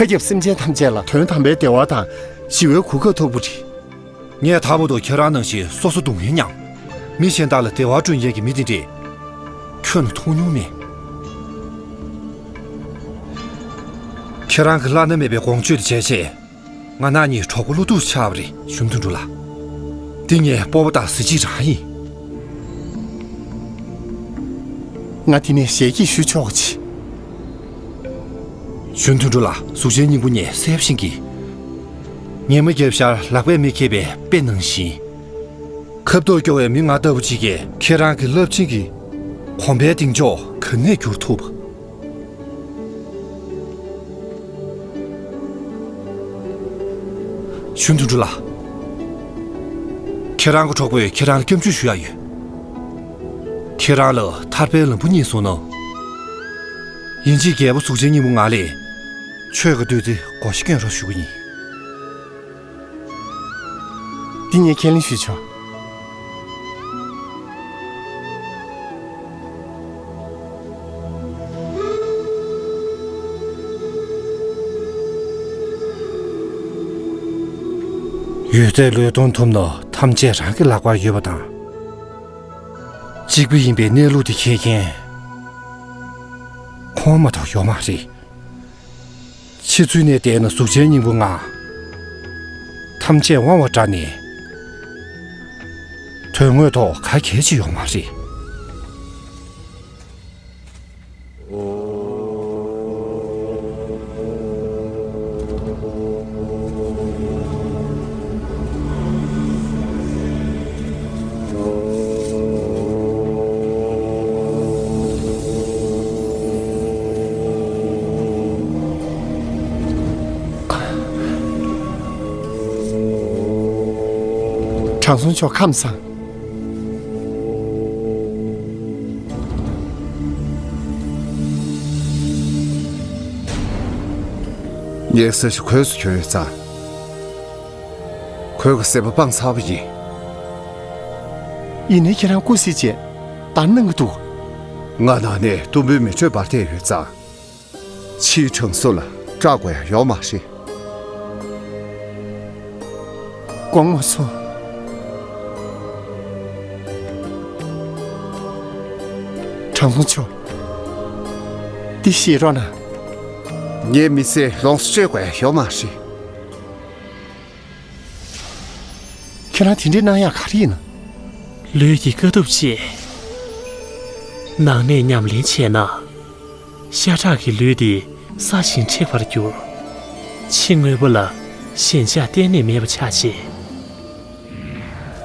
མཁའ་ཁྱབ་སེམས་ཅན་ཐམས་ཅད་ལ་དོན་དམ་པའི་བདེ་བ་དང་ཞི་བའི་གོ་སྐབས་ཐོབ་པ་རེད། ངས་ད་བར་དུ་ཁྱེད་རང་ནང་བཞིན་སོ་སོ་སྡུག་བསྔལ་མྱངས། མི་གཞན་དག་ལ་བདེ་བ་བསྐྲུན་མཁན་གྱི་མི་དེ་འདྲས་ཁྱོན་ནས་མཐོང་མྱོང་མེད། ཁྱེད་རང་གི་བླ་ན་མེད་པའི་དགོངས་སྤྱོད་དེ་བྱས་རྗེས། ང་རང་གཉིས་གྲོགས་པོ་བློ་ཐུག་ཆགས་པ་རེད། གཞོན་དུད་འགྲོ་ལགས། འདི་ངའི་སྤོབས་པ་དང་གཟི་བརྗིད་རང་ཡིན། ང་འདི་ནས་ཞལ་གྱིས་ཞུ་ཆོག་གི། གཞོན་དུད་འགྲོ་ལགས། གཟུགས་ཅན་སྙིང་པོ་ངས་གསལ་པོ་ཤེས་ཀྱི། ངན་མ་བརྒྱབ་ཤར་ལག་པས་མི་ཁེབས་པའི་དཔེ་ནང་བཞིན། ཁ་མདོག་སྐྱོ་བའི་མི་ང་ལྟ་བུ་ཅིག་གིས་ཁྱེད་རང་གི་རླབས་ཆེན་གྱི་གོམ་པའི་གདེང་འཇོག་ག་ནས་བསྒྱུར་ཐུབ། གཞོན་དུད་འགྲོ་ལགས། ཁྱེད་རང་གི་གྲོགས་པོས་ཁྱེད་རང་ལ་སྐྱབས་འཇུག་ཞུ་ཡག་ཡོད། ཁྱེད་རང་ལ་ཐར་པའི་ལམ་བུ་རྙེད་སོང་ན། དབྱིན་ཇིའི་རྒྱལ་པོ་གཟུགས་ཅན་སྙིང་པོ་ང་ལས་ཆོས་ཀྱི་བདུད་རྩི་བགོ་བཤའ་སྐྱོན་རོགས་ཞུ་གི་ཡིན། འདི་ངས་ཁས་ལེན་ཞུས་ཆོག། ཡོད་ཚད་བློས་གཏོང་ཐུབ་ན་ཐམས་ཅད་རང་གི་ལག་པར་ཡོད་པ་དང་། གཅིག་པུ་ཡིན་པའི་གནས་ལུགས་དེ་མཁྱེན་མཁན་ཁོང་མ་གཏོགས་ཡོད་མ་རེད། ཕྱི་ཚུལ་ནས་བལྟས་ན་གཟུགས་ཅན་སྙིང་པོ་ང་། ཐམས་ཅད་དབང་བ་འདྲ་ནས། དོན་དངོས་ཐོག་ག་གལ་ཆེ་ཡོད་མ་རེད། དྲང་སྲོང་མཆོག་ཁམས་བཟང་། ངའི་ས་གཞི་གོས་སུ་གྱོན་ཡོད་ཙང་། གོས་ཀྱི་སེམས་པ་སྤངས་ཚར་བ་ཡིན། ཡིན་ནའི་ཁྱེད་རང་སྐུ་གཟི་བྱས་བདར་གནང་གི་འདུག་ང་ནང་ནས་གཏུམ་པོའི་མེ་དྲོད་འབར་བསྡད་ཡོད་ཙང་། ཕྱིའི་དྲང་སྲོང་ལ་སྐྲག་དགོས་ཡག་ཡོད་མ་རེད། དགོངས་མ་ཚོམས། དྲང་སྲོང་མཆོག་འདི་བཞེས་རོགས་གནང་། ངའི་མི་ཚེ་ལོངས་སུ་སྤྱོད་དགོས་ཡག་ཡོད་མ་རེད། ཁྱེད་རང་དེ་འདྲའི་གནང་ཡག་ག་རེ་ཡིན་ན། ལུས་ཀྱི་དཀའ་ཐུབ་བྱས། ནང་ནས་ཉམས་ལེན་བྱས་ན། ཤ་ཁྲག་གི་ལུས་དེ་སྲ་ཞིང་མཁྲེགས་པར་གྱུར། ཕྱི་དངོས་པོ་ལ་ཞེན་ཆགས་གཏན་ནས་མེད་པ་ཆགས་བྱས།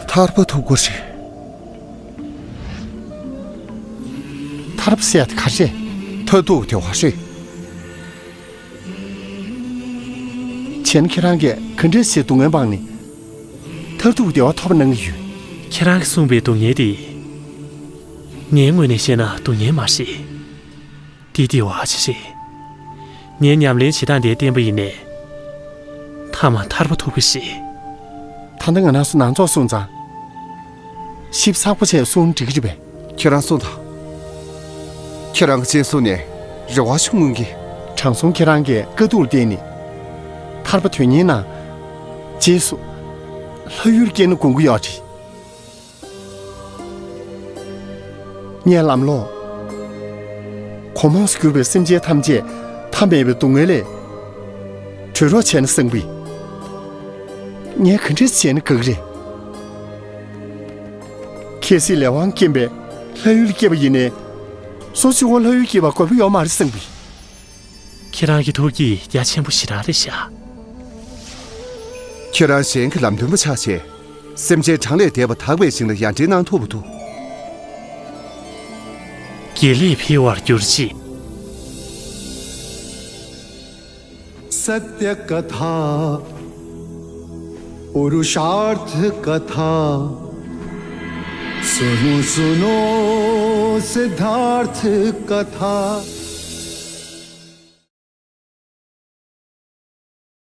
ཐར་པ་ཐུབ་དགོས་ཤིག་ཐར་པ་ཟེར་ཡ་དེ་ག་རེ་རེད། མཐར་ཐུག་བདེ་བ་རེད། བྱས་ན་ཁྱེད་རང་གིས་ག་འདྲས་བྱས་སྡུག་བསྔལ་སྤངས་ནས་མཐར་ཐུག་བདེ་བ་ཐོབ་གནང་གི་ཡོད། ཁྱེད་རང་གིས་གསུངས་པའི་སྡུག་བསྔལ་དེ། ངའི་ངོས་ནས་བཤད་ན་སྡུག་བསྔལ་མ་རེད། འདི་བདེ་བ་ཅིག་རེད། ངས་ཉམས་ལེན་བྱེད་སྟངས་དེ་བསྟེན་པ་ཡིན་ནའི། མཐའ་མ་ཐར་པ་ཐོབ་ཀྱི་རེད། ད་ལྟ་ང་རང་ཚོ་ནང་ཚོགས་སོང་ཙང་། ཞིབ་ཚགས་པོ་བྱས་གསུང་འགྲིག་གི་རེད་པས། ཁྱེད་རང་གསུངས་དང་། ཁྱེད་རང་གི་སྤྱན་ཟུར་ནས་རེ་བ་ཞིག་མངོན་གྱི། དྲང་སྲོང་ཁྱེད་རང་གིས་དཀའ་སྡུག་ལ་བརྟེན་ནས་ཐར་པ་དོན་གཉེར་གནང་། རྗེས་སུ་ལྷ་ཡུལ་སྐྱེས་ན་དགོངས་ཀྱི་ཡོད་རེད། ངས་ལམ་ལོག་གོང་མོས་སུ་གྱུར་པའི་སེམས་ཅན་ཐམས་ཅད་མཐའ་མེད་པའི་སྡུག་བསྔལ་ལས་གྲོལ་རོགས་བྱས་ན་བསམ་གི། ངས་ག་འདྲས་བྱས་ན་དགའ་གི་རེད། གལ་སྲིད་ལས་དབང་རྐྱེན་པས་ལྷ་ཡུལ་སྐྱེས་པ་ཡིན་ནའི། སོ་སོ་གཅིག་པོ་ལྷ་ཡུལ་སྐྱེས་པ་དགོས་པ་ཡོད་མ་རེད་བསམ་གི། ཁྱེད་རང་གི་ཐུགས་ཀྱིས་རྒྱ་ཆེན་པོ་ཞེ་དྲག་རེད་ཤག་ཁྱེད་རང་གཞན་གྱི་ལམ་སྟོན་པ་ཆགས་བྱས། སེམས་ཅན་གྲངས་ལས་འདས་པ་དག་པའི་ཞིང་ལ་ཡར་འདྲེན་གནང་ཐུབ་པ་འདུག་དགེ་ལེགས་འཕེལ་བར་གྱུར་ཅིག सत्य कथा पुरुषार्थ कथा सुनो सुनो सिद्धार्थ कथा